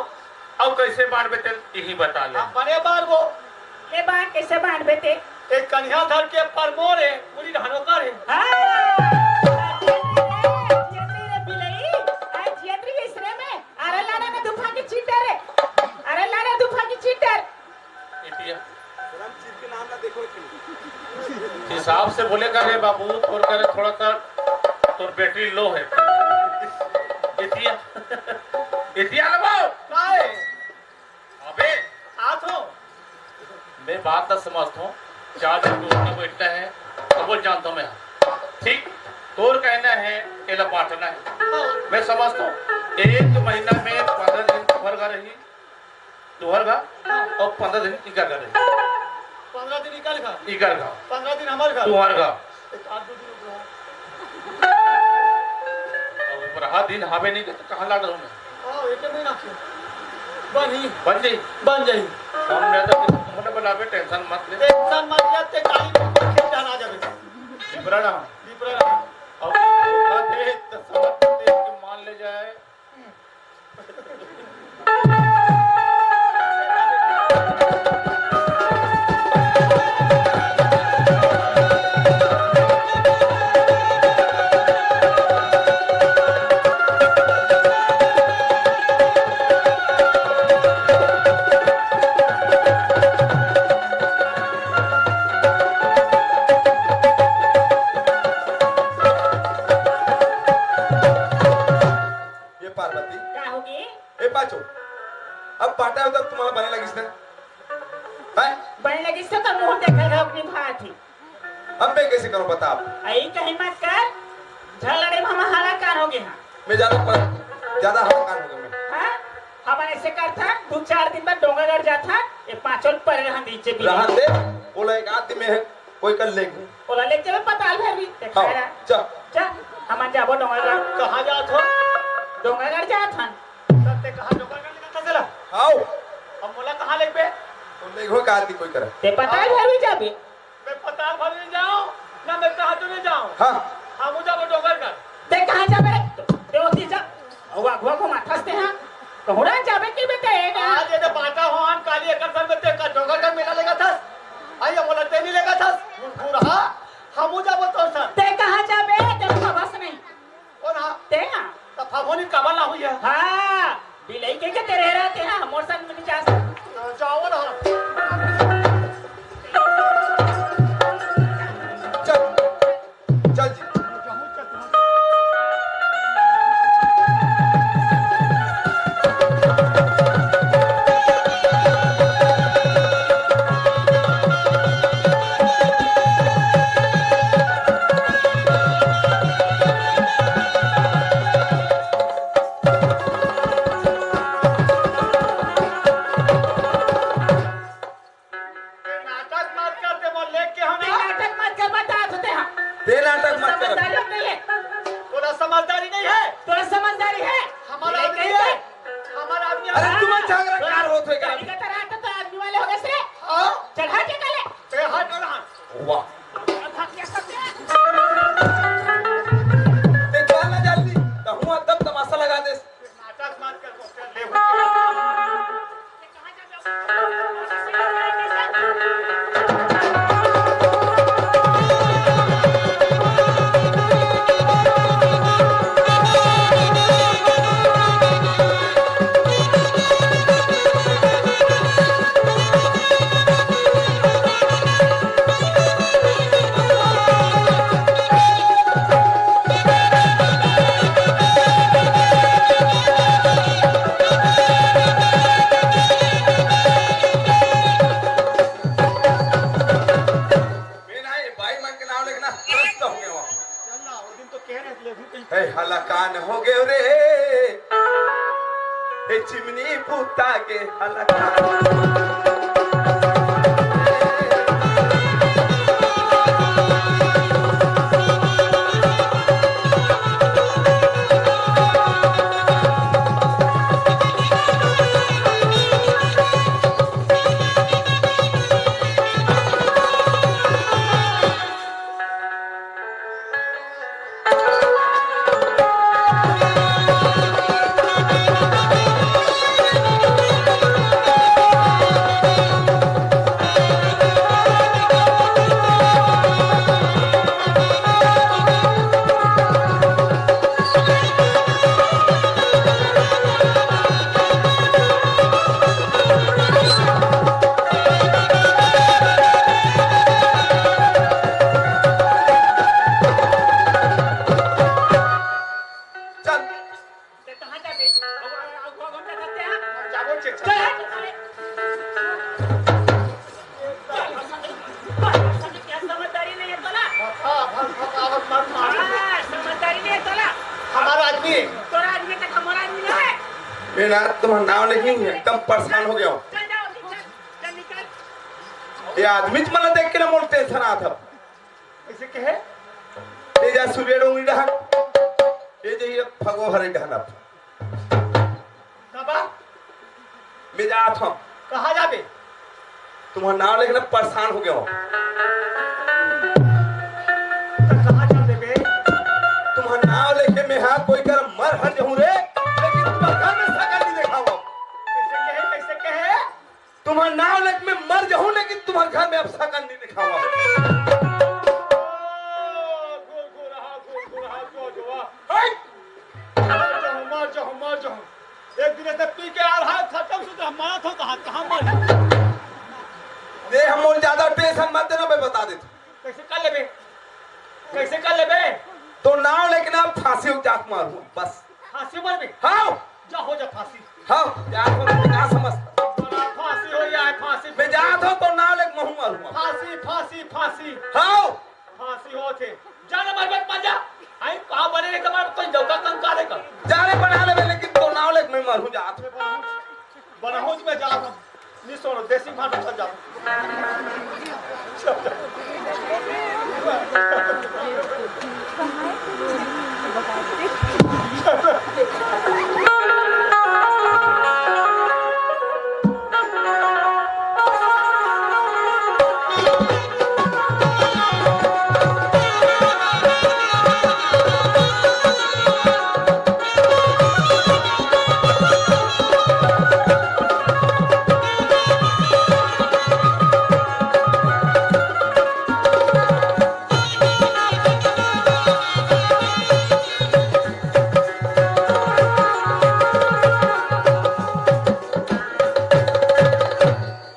अउ कैसे बांटबे तेन इही बता ले। हाँ, बने बांटबो। ले बांट, कैसे बांटबे ते? एक कनिहा धर के परमोर हे, पूरी रहनो कर हे। हाँ। जियतरी रे बिलई, आज जियतरी के इसरे में, अरे लाना ना दुफा के चीटर रे। अरे लाना दुफा के चीटर। इतिया। गरम चीज के नाम ना देखो इतनी। हिसाब से बोले कर रे बाबू, तोर करे थोड़ा सा, तोर बैटरी लो है। इतिया। इतिया लो बाबू। काय? अबे, आत हो। मैं बात ना समझता हूँ। चार दिन को उठना बैठना है, तो बोल जानता हूँ मैं। ठीक, तोर कहना है, एला बांटना है। हाँ। मैं समझता हूँ, एक महीना में पंद्रह दिन तुम्हारे घर रही, तुम्हारे घर, हाँ। और पंद्रह दिन इकर घर रही। पंद्रह दिन इकर घर? इकर घर। पंद्रह दिन हमारे घर? तुम्हारे घर। एक आध दो दिन उपराहा। अब उपराहा दिन हावे नहीं के तो कहाँ ला डरूँ मैं? हाँ, एक महीना के। बनी। बन जाई? बन जाई। हम मैं तो किसी को मत बनावे, टेंशन मत ले। टेंशन मत ले, ते काली को खेत जाना जावे। विपरा ना। विपरा ना। अब धोखा दे तो समझ लेते हैं कि मान ले जाए। ये पार्वती। का होगे? ए पाछो, अब बांटा होता तुम्हारा बने लगिस ना? हैं? बने लगिस तो का मुंह देखा था अपनी भात ही। अब मैं कैसे करूं बता आप? आई कहीं मत कर, झगड़े में हम हालाकान होगे हाँ। मैं ज्यादा पर, ज्यादा हालाकान होगे मैं। हाँ? हमन ऐसे करथन, दू चार दिन बाद डोंगरगढ़ जाथन, ये पांचों ल परे रहन दीचे भी। रहन दे, बोला एक आदमी है, कोई कर लेंगे। ओला लेके चलो पताल भैरवी, देखा हाँ, रहा। जा। जा, हमन जाबो डोंगरगढ़। कहाँ जात हो? डोंगरगढ़ जात हन। तब ते कहाँ डोंगरगढ़ लेके चला? आओ। अब मोला कहाँ लेके बे? तो लेके हो का आदमी कोई करे। ते पताल भैरवी जाबे। मैं पताल भैरवी जाऊँ, ना मैं कहाँ तो नहीं जाऊँ। हाँ। हम जाबो डोंगरगढ़। ते कहाँ जाबे रे? ते ओती जा। अउ अगुवा को माथा से हाँ। कहूँड़ा जाबे के बेटा ए ना। आज ये तो बाटा हो हम काली एकर सर में ते का डोंगरगढ़ मेला लेगा था। आई ये मोला ते नहीं लेगा था। मुरखुर हाँ। हमू जाबो तोर सर। ते कहाँ जाबे? ते खबस नहीं। कौन हाँ? ते हाँ। तो फगोनी कबल ना हुई है। हाँ। बिलई के के तेरे रहते हैं, मोर संग में नहीं जा सकते। जाओ ना। चल। चल जी। चल। ते कहाँ जाबे? अब, अब, अब, अब हम क्या करते हैं? जाबो, चल, चल। चल, चल। क्या समझदारी नहीं है तोला? हाँ, हाँ, हाँ, हाँ, हाँ, हाँ। हाँ, समझदारी नहीं है तोला। हमारा आदमी है। तोरा आदमी तक हमारा आदमी नहीं है। मेरा तुम्हारा नाम लेके ही एकदम परेशान हो गया हूँ। चल जाओ, चल, चल निकल। ये आदमी तुम्हारा देख के ना मोर टेंशन आता। कइसे कहे? तेजा सूर्य डोंगरी डहन, तेजा ये फगो हरे डहन अब। बाबा, मैं जात हूँ। कहाँ जाबे? तुम्हारा नाम लेके ना परेशान हो गया हूँ। त कहाँ जाबे बे? तुम्हारा नाम लेके मैं हाँ कोई कर मर हर जाऊँ रे, लेकिन तुम्हारे घर में सकल नहीं देखाऊँ। कइसे कहे, कइसे कहे? तुम्हार नाव लेके मैं मर जाहूं, लेकिन तुम्हार घर में अब सकल नहीं देखावा। गोल गोल रहा, गोल गोल रहा, जो जो वाह। हे! मर जाहूं, मर जाहूं, मर जाहूं। एक दिन ऐसे पी के आ रहा है, खत्म से तो हम मरत हो, कहाँ, कहाँ मर? दे हम और ज्यादा टेंशन मत देना, मैं बता देता। कइसे कर लेबे? कइसे कर लेबे? तो नाव लेके ना फांसी जाके मारूं, बस। फांसी मरबे? हाँ। जा हो जा फांसी। हाँ, जा हो, का समझ? बड़ा फांसी हो जाए, फांसी। मैं जात हूँ तो नाव लेके महूं मारूंगा। फांसी, फांसी, फांसी। हाँ। फांसी होत हे। जा ना मरबे, मर जा। आई कहाँ बने नहीं तुम्हारा कोई दौका कंकाल है का? जा रे बना लेबे, लेकिन तो नाव लेके मैं मारूं जात हूँ। बनहुज में जाओ, नहीं सुनो, देसी भाषा में जाओ।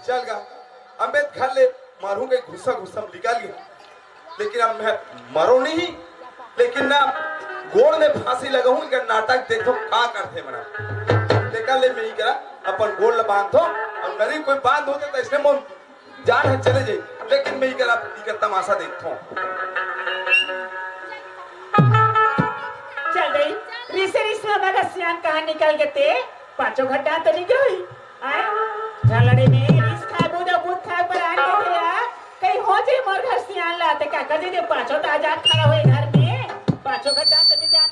चल गा, अम्बेद घर ले मारू के गुस्सा गुस्सा में निकल गया। लेकिन अब मैं मरो नहीं, लेकिन ना गोड़ में फांसी लगाऊं, इनका नाटक देखो का करथे मना। लेकिन ले मैं ही करा, अपन गोड़ ल बांधो, और गरीब कोई बांध होते तो इसने मन जान है चले जाए, लेकिन मैं ही करा, इनका तमाशा देखो। चल गई, रिसे रिसे में हमारा सियान कहाँ निकल गए थे, पांचों घंटा तो नहीं गई। आय, झलड़ी में रिस खाबू तो बूथ खाए पर आन के थे यार। कहीं हो जे मोर घर सियान ला, ते काका जी दे पाछो त आजाद खड़ा होए घर में। पाछो घर जान तनी जान।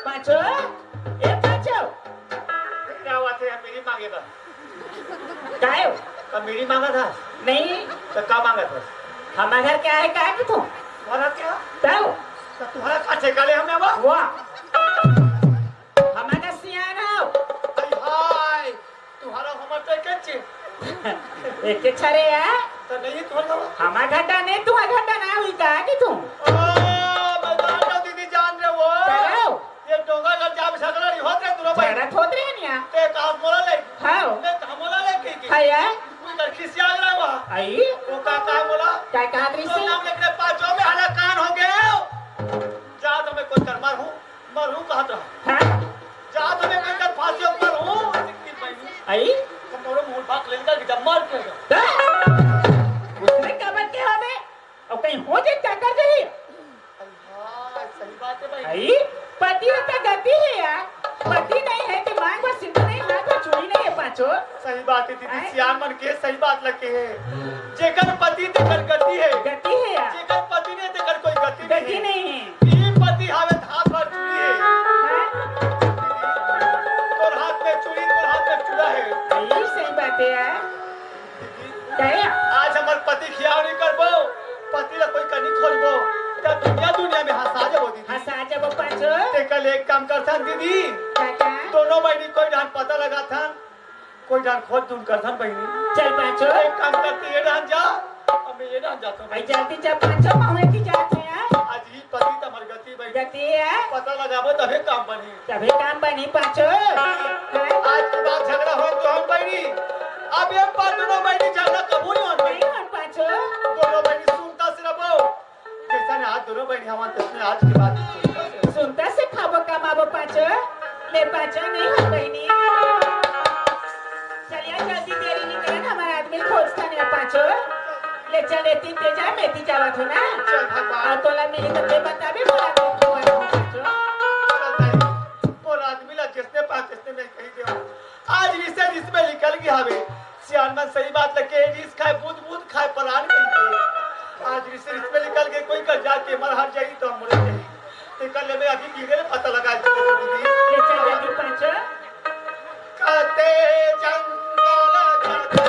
पाछो, ए पाछो। क्या बात है, मेरी मांगे था। काय हो? का मेरी मांगा था? नहीं। तो का मांगा था? हमारे घर क्या है, काय की तू? हमारा क्या? तब? तो तुम्हारा का ठेका ले हमने वो? वाह। हमारा सियान हो। हाय हाय। तुहरा हमर तो एके छे। एके छरे है? तो नहीं तुहर तो। हमार घटा नहीं, तुहर घटा ना हुई का कि तू? ओ, मैं जानता दीदी जान रहे वो। करो। ये डोंगा घर जाम झगड़ा नहीं होत रहे दुनो भाई। झगड़ा होत रहे निया। ते कहा मोला ले। हाँ। मैं कहा मोला ले की की। है ये? तू इधर खिसिया रहा हुआ। आई? वो का कहा मोला? क्या कहा तो रिसी? नाम लेके पाँचों में हला कान हो गए हो। जा तो मैं कोई कर मार हूँ। मरहूं कहत रहा। हाँ? जात में कहीं कर फांसी ऊपर हूं, सिक्की पहनी। आई? तो मोरो मुंह भाग लेने का कि जब मर के गया। हाँ? उसने कबर के हो बे? और कहीं हो जे क्या कर दे? हाँ, सही बात है भाई। आई? पति होता गति है यार। पति नहीं है, दिमाग में सिंदूर नहीं, हाथ में चूड़ी नहीं है पाँचों। सही बात। हे। जेकर पति तेकर गति हे। गति हे या? जेकर पति नहीं तेकर कोई गति नहीं गति हे। नहीं हे। ई पति हावे धार भर चूड़ी हे। हाँ? तोर हाथ में चूड़ी, तोर हाथ में चूड़ा हे। ये सही बात हे यार। दीदी, का हे? आज हमर पति खियाव नहीं करबो, पति ला कोई कनी खोजबो, त दुनिया दुनिया में हंसा जबो दीदी। हंसा जबो पांचू। तेकर ले एक काम करथन दीदी, का, का? दोनों बहिनी कोई ढान पता लगाथन, कोई ढान खोज ढूंढ करथन बहिनी। चल पांचू। एक काम करती, ये ढान जा, अब मैं ये ढान जाता हूँ। भाई जल्दी जा पांचू, महुए की जात हे यार। आज ही पति त हमर गति बहिनी। गति हे। पता लगाबो तभे काम बनही। तभे काम बनही पांचू। हाँ? आज के बाद झगड़ा होय तो हम बहिनी, अब एक बार दोनों बहिनी झगड़ा कबू नहीं होन बहिनी। नहीं होन पांचू। दोनों बहिनी सुनता से रहो। जैसा ने आज दोनों बहिनी हमारे दस में आज के बाद सुनता से। सुनता से खाबो कमाबो पांचो, ले पांचो नहीं हो बहिनी। चलिया जल्दी देरी नहीं करन, हमारे आदमी खोजता नहीं पांचो। ले चल एती ते जा, मैं एती जावत हो ना। चल भगवान। और तोला मिली तो ते बताबे मोर आदमी खोजता नहीं पांचो। चल ताई, मोर आदमी ला जिसने पांच जिसने मैं कही दे। आज रिश्ते रिश्ते में निकल गया हवे। सियान मन सही बात लगे, रिस खाए, बूंद बूंद खाए, परान कहिथे। आज रिश्ते रिश्ते में निकल के कोई कर जाके मर हर जाई तो हम मर जाई। ते कर ले, मैं अभी धीरे पता लगा दीदी। ले चल जल्दी पांचो। काते जंगल काते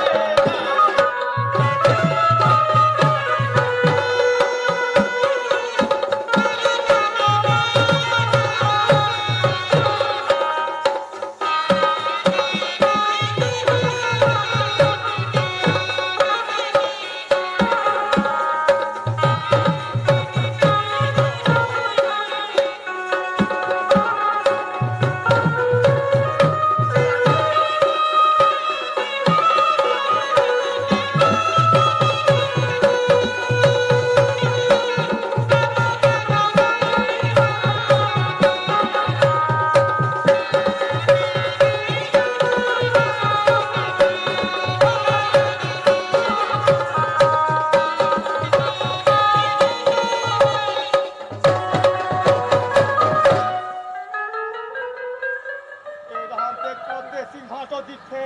ए, राम देखो, देसी भांटो दिखथे।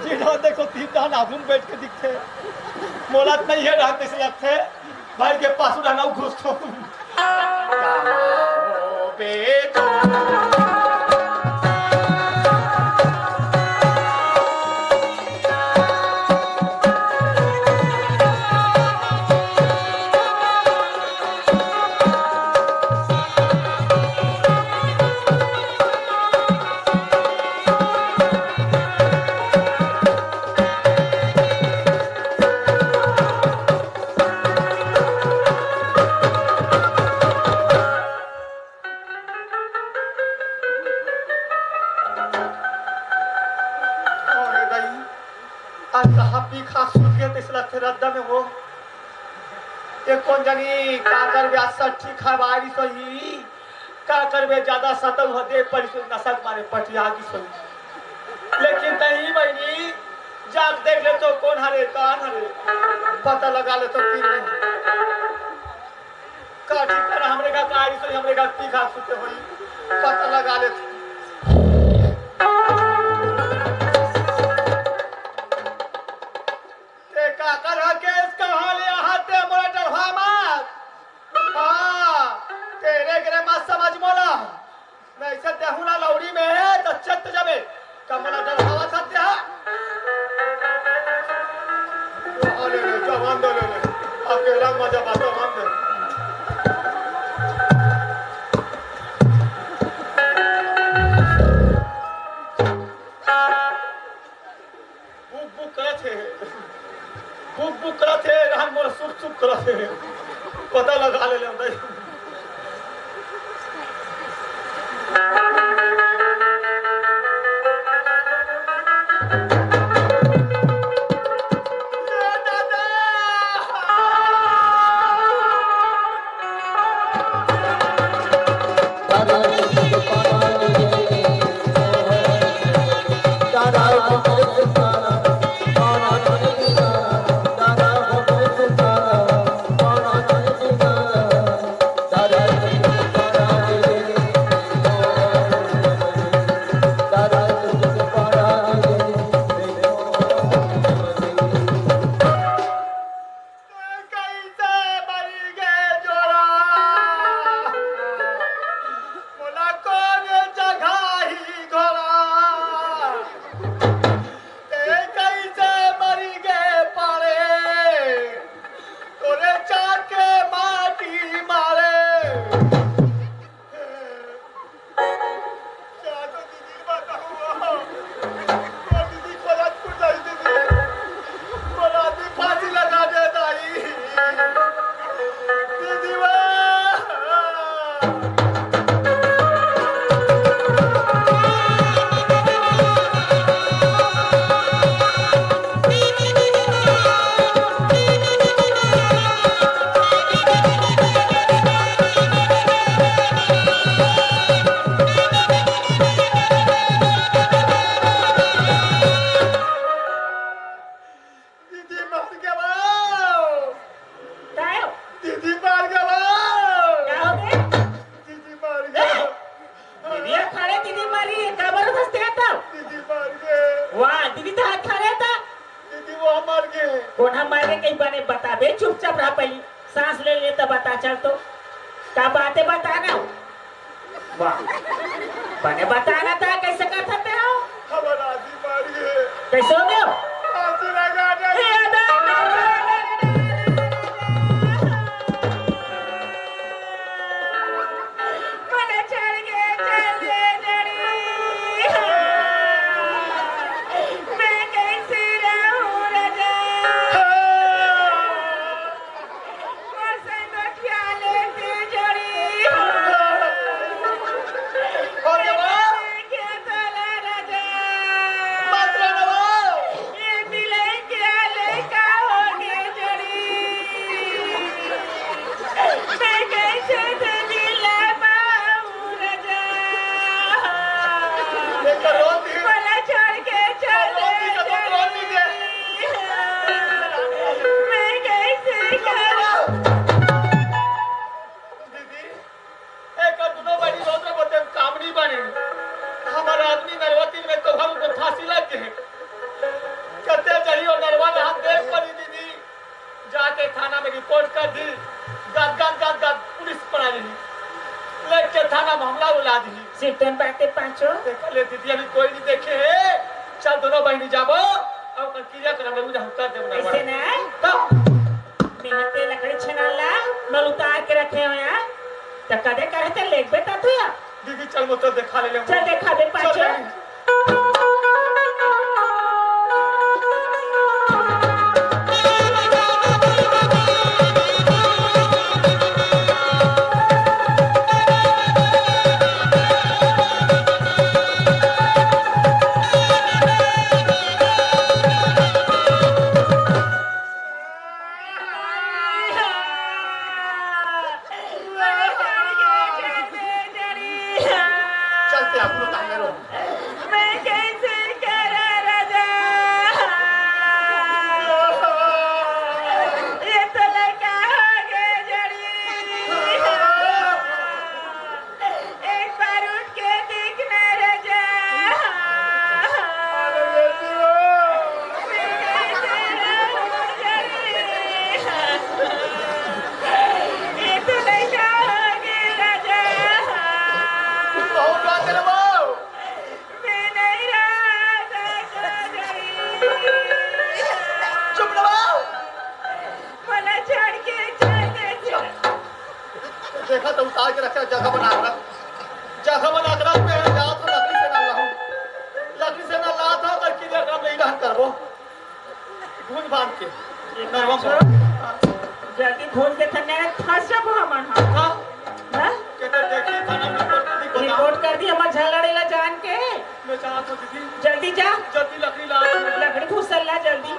जी, राम देखो, तीन डाहन आगू में बैठ के दिखथे। मोला त नहीं हे, राम तइसे लगथे। भाई के पासू डाहन अउ घुसथों। अरे दाई, आज कहाँ पी खा सूत गए, तइसे लगथे रद्दा में हो। ये कोन जनी का करबे, आज सट्ठी खवारी सही, का करबे, ज्यादा सतल हो दे, परिसु नशा के मारे पटिया की सही। लेकिन तही बहिनी, जाके देख ले तो कोन हरे, कान हरे, पता लगा ले तो तीन नहीं। का ठीक कर हमरे का कारी सोई, हमरे का तीखा सुते होई, पता लगा ले। ते का कर हके, इसका हाल यहाँ ते मोला डरवा मत। हाँ, तेरे गरे मत समझ मोला। मैं इसे देहूं ना लौड़ी में, तो चत जबे। कमला डलहावा था त्या। अरे रे, जवान दे ले ले। अकेला मजा बात जवान दे। बुक बुक करत हे, बुक बुक करत हे, राम मोर सुख सुख करत हे, पता लगा ले ले भाई। कोन ह मारे कहीं बने बताबे, चुपचाप रह पहली। सांस ले ले त बता चल तो। का बात हे बताना? वाह। बने बताना त कइसे करत हते हो? हमर आजी मारी हे। कइसे हो गयो? आजी लगा दे। हे अदा। मोला छोड़ के चल दे जड़ी। मैं कइसे रहूं राजा? मोर संग गोठिया ले दे जड़ी। हो गे बा। मैं कइसे तोला राजा? मत रो ना बा। ये दिल के लइका हो गे जड़ी। मैं कइसे ते दिल पाऊं राजा? देखो, रोती है। मोला छोड़ के चल रोती है, तो रोती है। मैं कइसे करूं? दीदी, एकर दुनो बहिनी रोत रहे, बोलते काम नहीं बने। हमर आदमी नरवा तीर में तो हम को फांसी लग गए। कते जही और नरवा ले हम देख पड़ी दीदी। जाके थाना में रिपोर्ट कर दी। गद, गद, गद, गद, पुलिस पकड़ा ली। लेके थाना मामला उला दी। सिर्फ तुम बातें पांचों। देख ले दीदी, अभी कोई नहीं देखे है। चल दुनो बहिनी जाबो। अब ओकर क्रिया करम ले, हम कर देबो नरवा। अइसे ना? तो? मेहनत के लकड़ी छेना ला, मैं उतार के रखे हो यार। त कदे करे ते लेगबे त तू? दीदी, चल, वो तो देखा ले, ले। चल, देखा दे, चल, पाछो। चल। चलते आप लोग तांगे रो। मैं कइसे करा राजा? ये तो लइका हो गे जड़ी। एक बार उठ के देखना राजा। ये तो लइका हो गे राजा। बहुत बात है रे बाबू। मैं नहीं रहा सकता। चुप रहो। मोला छोड़ के चल दे। देखा तो उतार के रखे, जगह बना के रख, जगह बना के रख। मैं जात हूँ, लकड़ी से ना लाऊं, लकड़ी से ना लात हूँ, करके जगह में ही रहन करबो। भूंज बांध के। ये नरवा बात में। जल्दी भूंज के थने फंस जाबो हमन ह। हाँ। हाँ? कहते देखिए थाना में रिपोर्ट कर दी, बताओ। रिपोर्ट कर दी, हमर झगड़े ला जान के। मैं जात हूँ दीदी। जल्दी जा। जल्दी लकड़ी ला। लकड़ी फूसल ला जल्दी।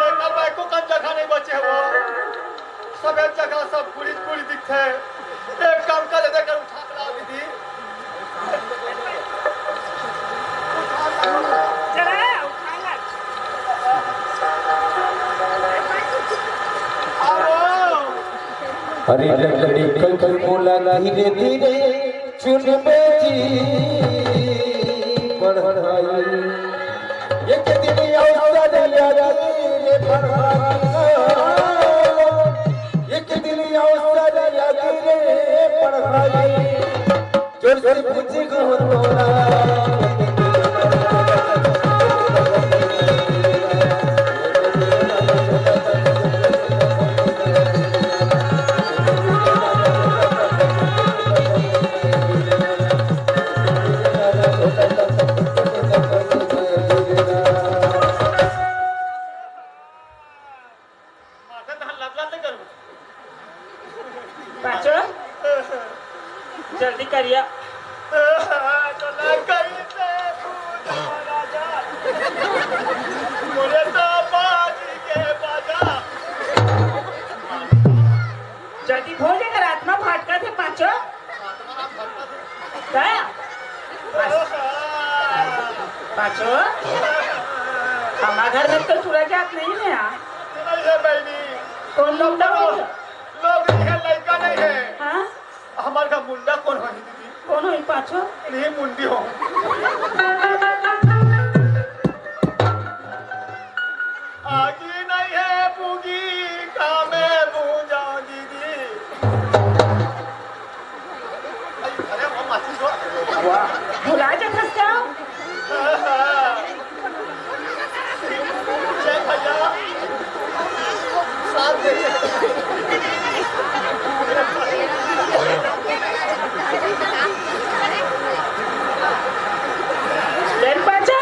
एकर बाइको कन जगह नहीं बचे हो। सबे जगह सब कुड़ी कुड़ी दिखथे। एक काम कर, एकर उठा के लाओ दीदी। उठा के लाओ। चला, उठा ला। आओ। अरे लकड़ी कल मोला धीरे धीरे चुनबे जी पढ़ाई। एक दिन अवसर आही रे पढ़ाई, एक दिन अवसर आही रे पढ़ाई। जोर से पूछी कहूँ तोरा। पाछो, हमार घर में तो टूरा जात नहीं है। नहीं है बहिनी। कौन मुंडा हो? लोग नहीं है, लइका नहीं है। हाँ? हमार घर मुंडा कौन होही दीदी? कौन होही पाछो? नहीं, मुंडी हो। आगी नहीं है पूगी, कामे पूजा दीदी। अरे, वो माचिस हो। वाह, भुला जाथस का? जय भैया। साथ दे। लेन पाछो।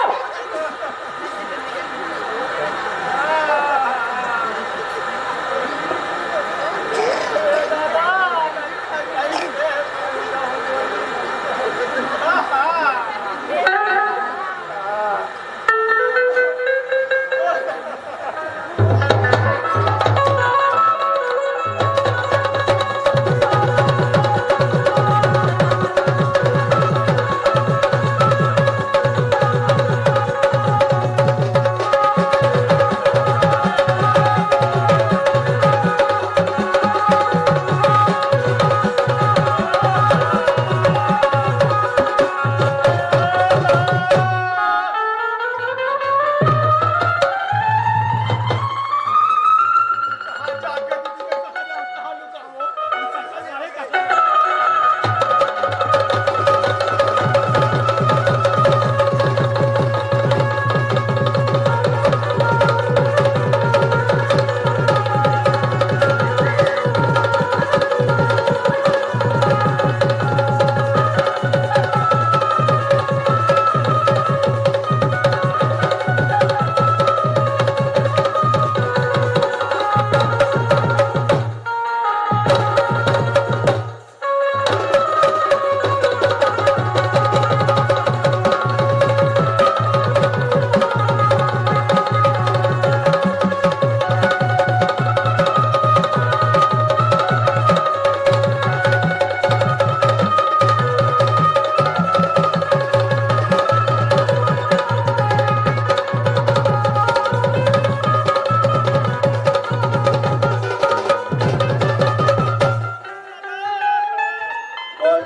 बोल,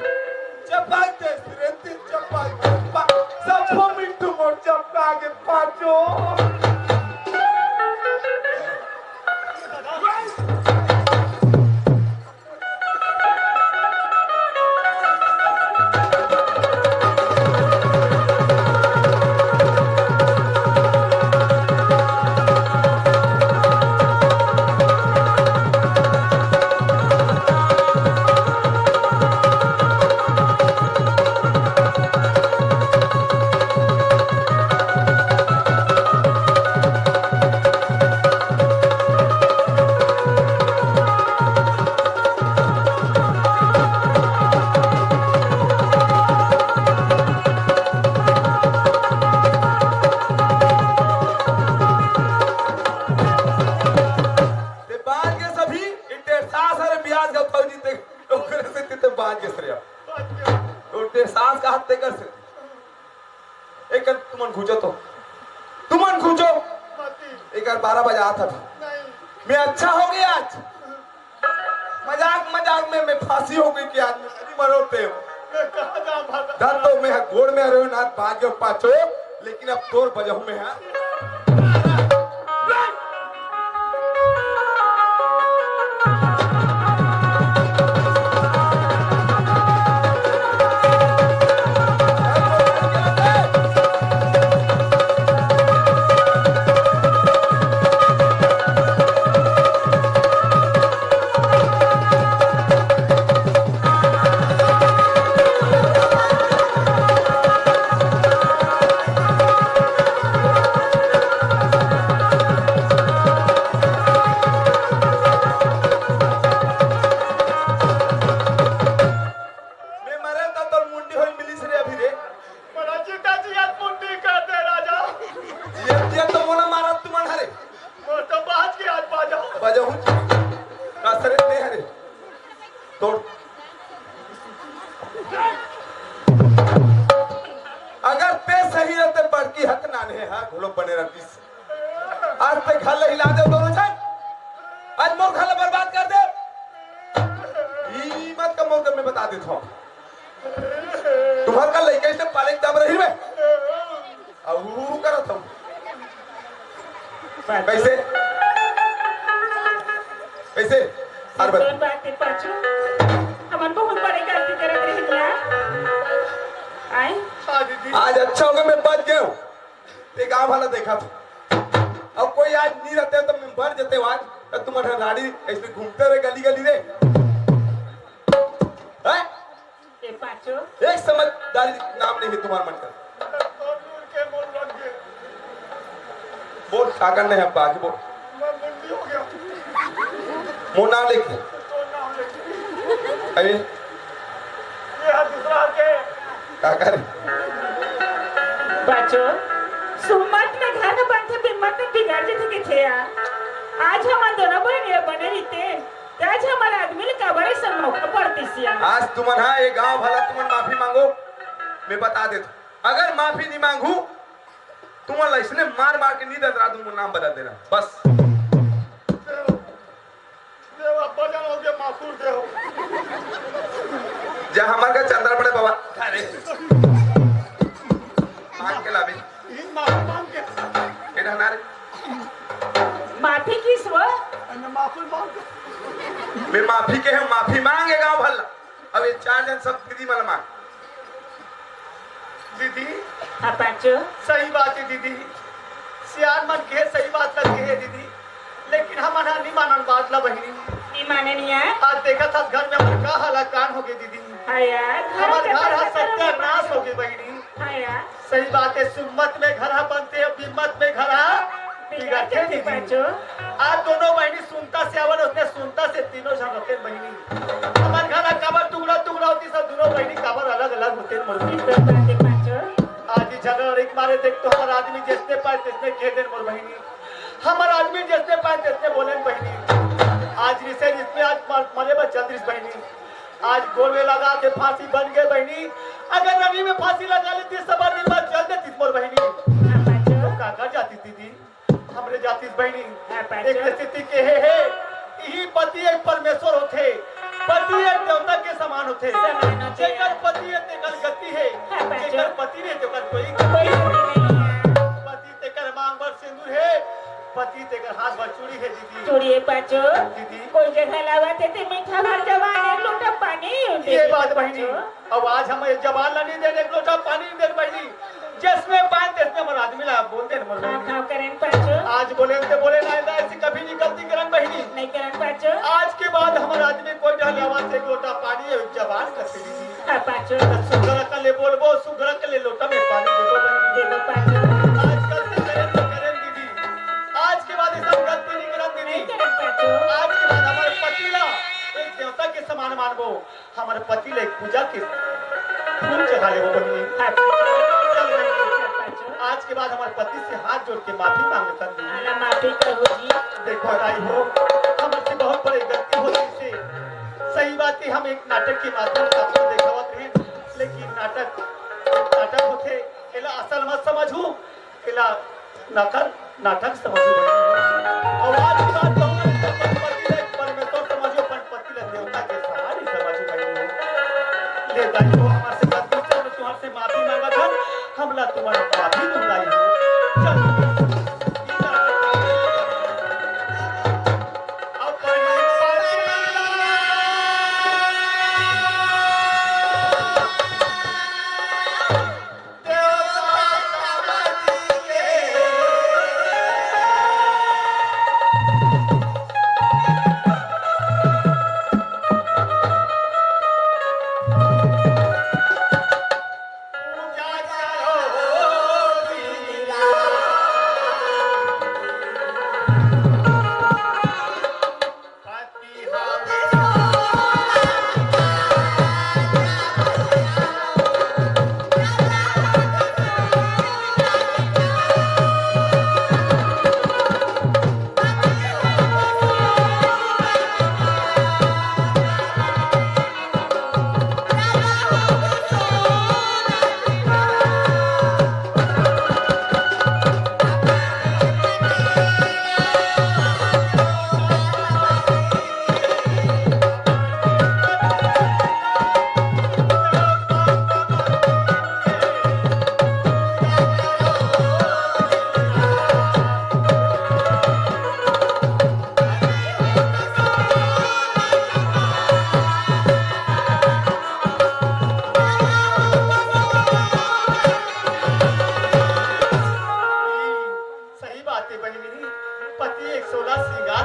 चपका दे, रे, तीन चपका, चपका। सबको मिट्टू मोर चपका के पाछो। ते बाज गे सभी, इनते सास अरे ब्याज का फौजी ते, ओकरे से ते, ते बाज गे सरिया। उनते सास का हाथ ते कर से। एक कर तुमन घुचो तो। तुमन घुचो। एक कर बारह बजे आता था। मैं अच्छा हो गया आज। मजाक, मजाक में मैं फांसी हो गई कि आज मैं नहीं मरो थे। मैं कहाँ जा भागा? धन तो मैं गोड़ में रहो ना, भाग्य पाछो, लेकिन अब तोर बजहू में है। लोग बने रहतीस। आज ते घर ल हिला दे दोनों झन। आज मोर घर ल बर्बाद कर दे। ई मत का मोर घर में बता देत हव। तुम्हर का लइका इसने पाले के दाम रही बे। अउ हु हु करत हव। कैसे? कैसे? हर बात। कौन बात है पाछू? हमन बहुत बड़े गलती करत रहिन यार। आए? हाँ दीदी। आज अच्छा हो गया मैं बच गया हूँ। ते गांव वाला देखा था। अब कोई आज नहीं रहते तो मैं मर जाते आज। तो तुम्हारा राड़ी ऐसे घूमते रहे गली गली रे। हैं? ए पाछो। एक समझदारी नाम नहीं है तुम्हारे मन का। बोल, काका नहीं है, बाकी बोल। मैं मुंडी हो गया। मोर नाम लेके। तो नाम लेके। अरे। ये हाथ दूसरा हाथ के। काका रे। पाछो, सुम्मत में घर बनथे, बिम्मत में बिगड़ जथे के थे यार। आज हमन दोनों बहन ये बने रहिते, ते आज हमर आदमी ले काबर अइसन मौका पड़तिस या? आज तुमन हा, ये गांव भला तुमन माफी मांगो, मैं बता देत हूं। अगर माफी नहीं मांगू, तुमन ला इसने मार मार के नहीं दतरा दूं, नाम बदल देना, बस। देव अब्बा जान हो गया, मासूर देव। जा हमार का चंद्रा पड़े बाबा। अरे। मांग के लाबे। ई माफी मांग के। ए ना रे। माफी किस वो? अने माफी मांग के। मैं माफी के हम माफी मांगे गांव भला। अब ये चार जन सब दीदी मन मांग। दीदी। हाँ पाचो। सही बात है दीदी। सियान मन के सही बात लगे है दीदी। लेकिन हमन हा नहीं मानन बात ला बहिनी। नहीं माने नहीं है। आज देखा था घर में हमर का हालाकान हो गए दीदी। हाँ यार, घर हमर के घर हा पता सत्यानाश नहीं हो गए बहिनी। हाँ यार। सही बात है, सुम्मत में घर हा बनते, बिम्मत में घर हा बिगड़ते बिगड़ते दीदी। पाचो। आज दोनों बहिनी सुनता से आवल, उसने सुनता से तीनों झन रहते बहिनी। हमर घर हा काबर टुकड़ा टुकड़ा होती, सब दोनों बहिनी काबर अलग अलग होते मोर बहिनी। बिल्कुल बात है पाचो। आज ही झगड़ा एक मारे देख तो हमर आदमी जिसने पाए तिसने कह देन मोर बहिनी। हमर आदमी जिसने पाए तिसने बोले न बहिनी। आज रिसे रिस में आज मर-, मरे बर चल दिस बहिनी। आज गोड़ में लगा के फांसी बन गए बहिनी। अगर रवि में फांसी लगा लेती, सबर दिन बाद चल देती मोर बहिनी। हाँ, पाचो। तो का कर जाती दीदी? हमरे जातिस बहिनी। हाँ, पाचो। एक स्थिति के हे, हे, यही पति एक परमेश्वर होथे, पति एक देवता के समान होथे। समान होथे। जेकर पति हे, तेकर गति हे। हाँ, पाचो। जेकर पति नहीं, तेकर कोई कोई गति नहीं है। पति तेकर मांग भर सिंदूर हे, पति तेकर हाथ भर चूड़ी हे दीदी। चूड़ी हे पाचो। दीदी। कोई जगह लावत हे ते मीठा भर जवान एक लोटा पानी दे ये दे बात पाचो। बहिनी। अब आज हम ये जवान ला नहीं दे, एक लोटा पानी नहीं दे बहिनी। जिसने पाए तिसने हमर आदमी ला बोल दे मोर हाँ, बहिनी। खाओ करें पाचो। आज बोले ते बोले ना, ना ऐसी कभी नहीं गलती करन बहिनी। नहीं करन पाचो। आज के बाद हमर आदमी कोई डहर लावा से एक लोटा पानी या एक जवान कर दे दीदी। हाँ, पाचो। सुघर अकन ले बोलबो, सुघर अकन ले लोटा में पानी देबो बहिनी। देबो पाचो। आज गलती करें तो करें दीदी। आज के बाद ये सब गलती नहीं करन दीदी। नहीं करन पाचो। आज के बाद हमर पति ला एक देवता के समान मानबो। हमर पति ले एक पूजा के फूल चढ़ा लेबो बहिनी। हाँ, पाचो। चल बहिनी। हाँ, पाचो। आज के बाद हमर पति से हाथ जोड़ के माफी मांग लेथन दीदी। हाँ, माफी कहो जी। देखो दाई हो, हमर से बहुत बड़े गलती हो गई से। सही बात है, हम एक नाटक के माध्यम से आपको देखावत रहे, लेकिन नाटक नाटक होथे, एला असल मत समझू, एला नकल नाटक समझू। और आज की बात कहूँ, पति ला परमेश्वर समझू, अपन पति ला देवता के समान ही समझू बहिनी। ले दाई हो, हमर से गलती से हमर तुहर से माफी मांगत हन, हमला तुहर माफी दू दाई हो। चल।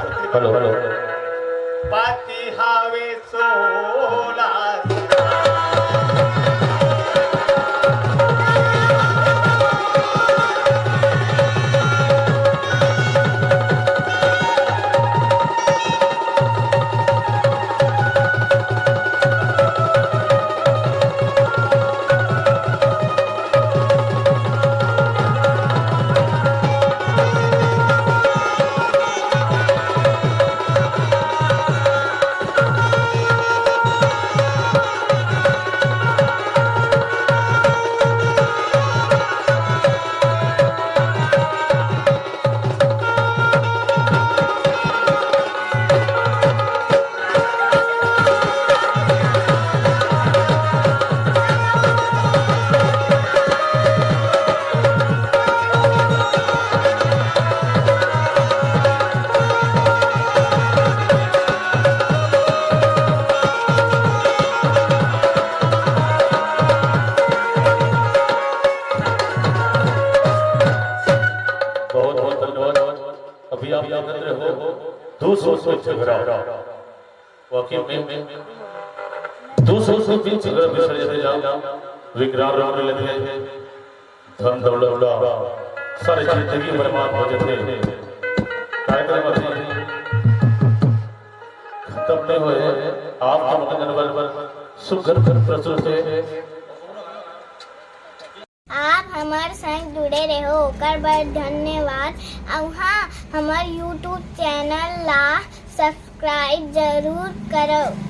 Hello, hello. पाती हावे सोला। बहुत बहुत धन्यवाद। अभी आप एकत्र हो, दो सौ से झगड़ा। वाकई में दो सौ से बीच झगड़ा बिसर जाथे, जाओ, विकराल रूप ले लेथे, धन दौलत ला, सारी जिंदगी बर्बाद हो जाथे। कार्यक्रम अभी खत्म नहीं हुए, आप मनोरंजन बर सुघर प्रस्तुत हे। आप हमर संग जुड़े रहो, ओकर बर धन्यवाद। अउ हाँ, हमर YouTube चैनल ला सब्सक्राइब जरूर करो।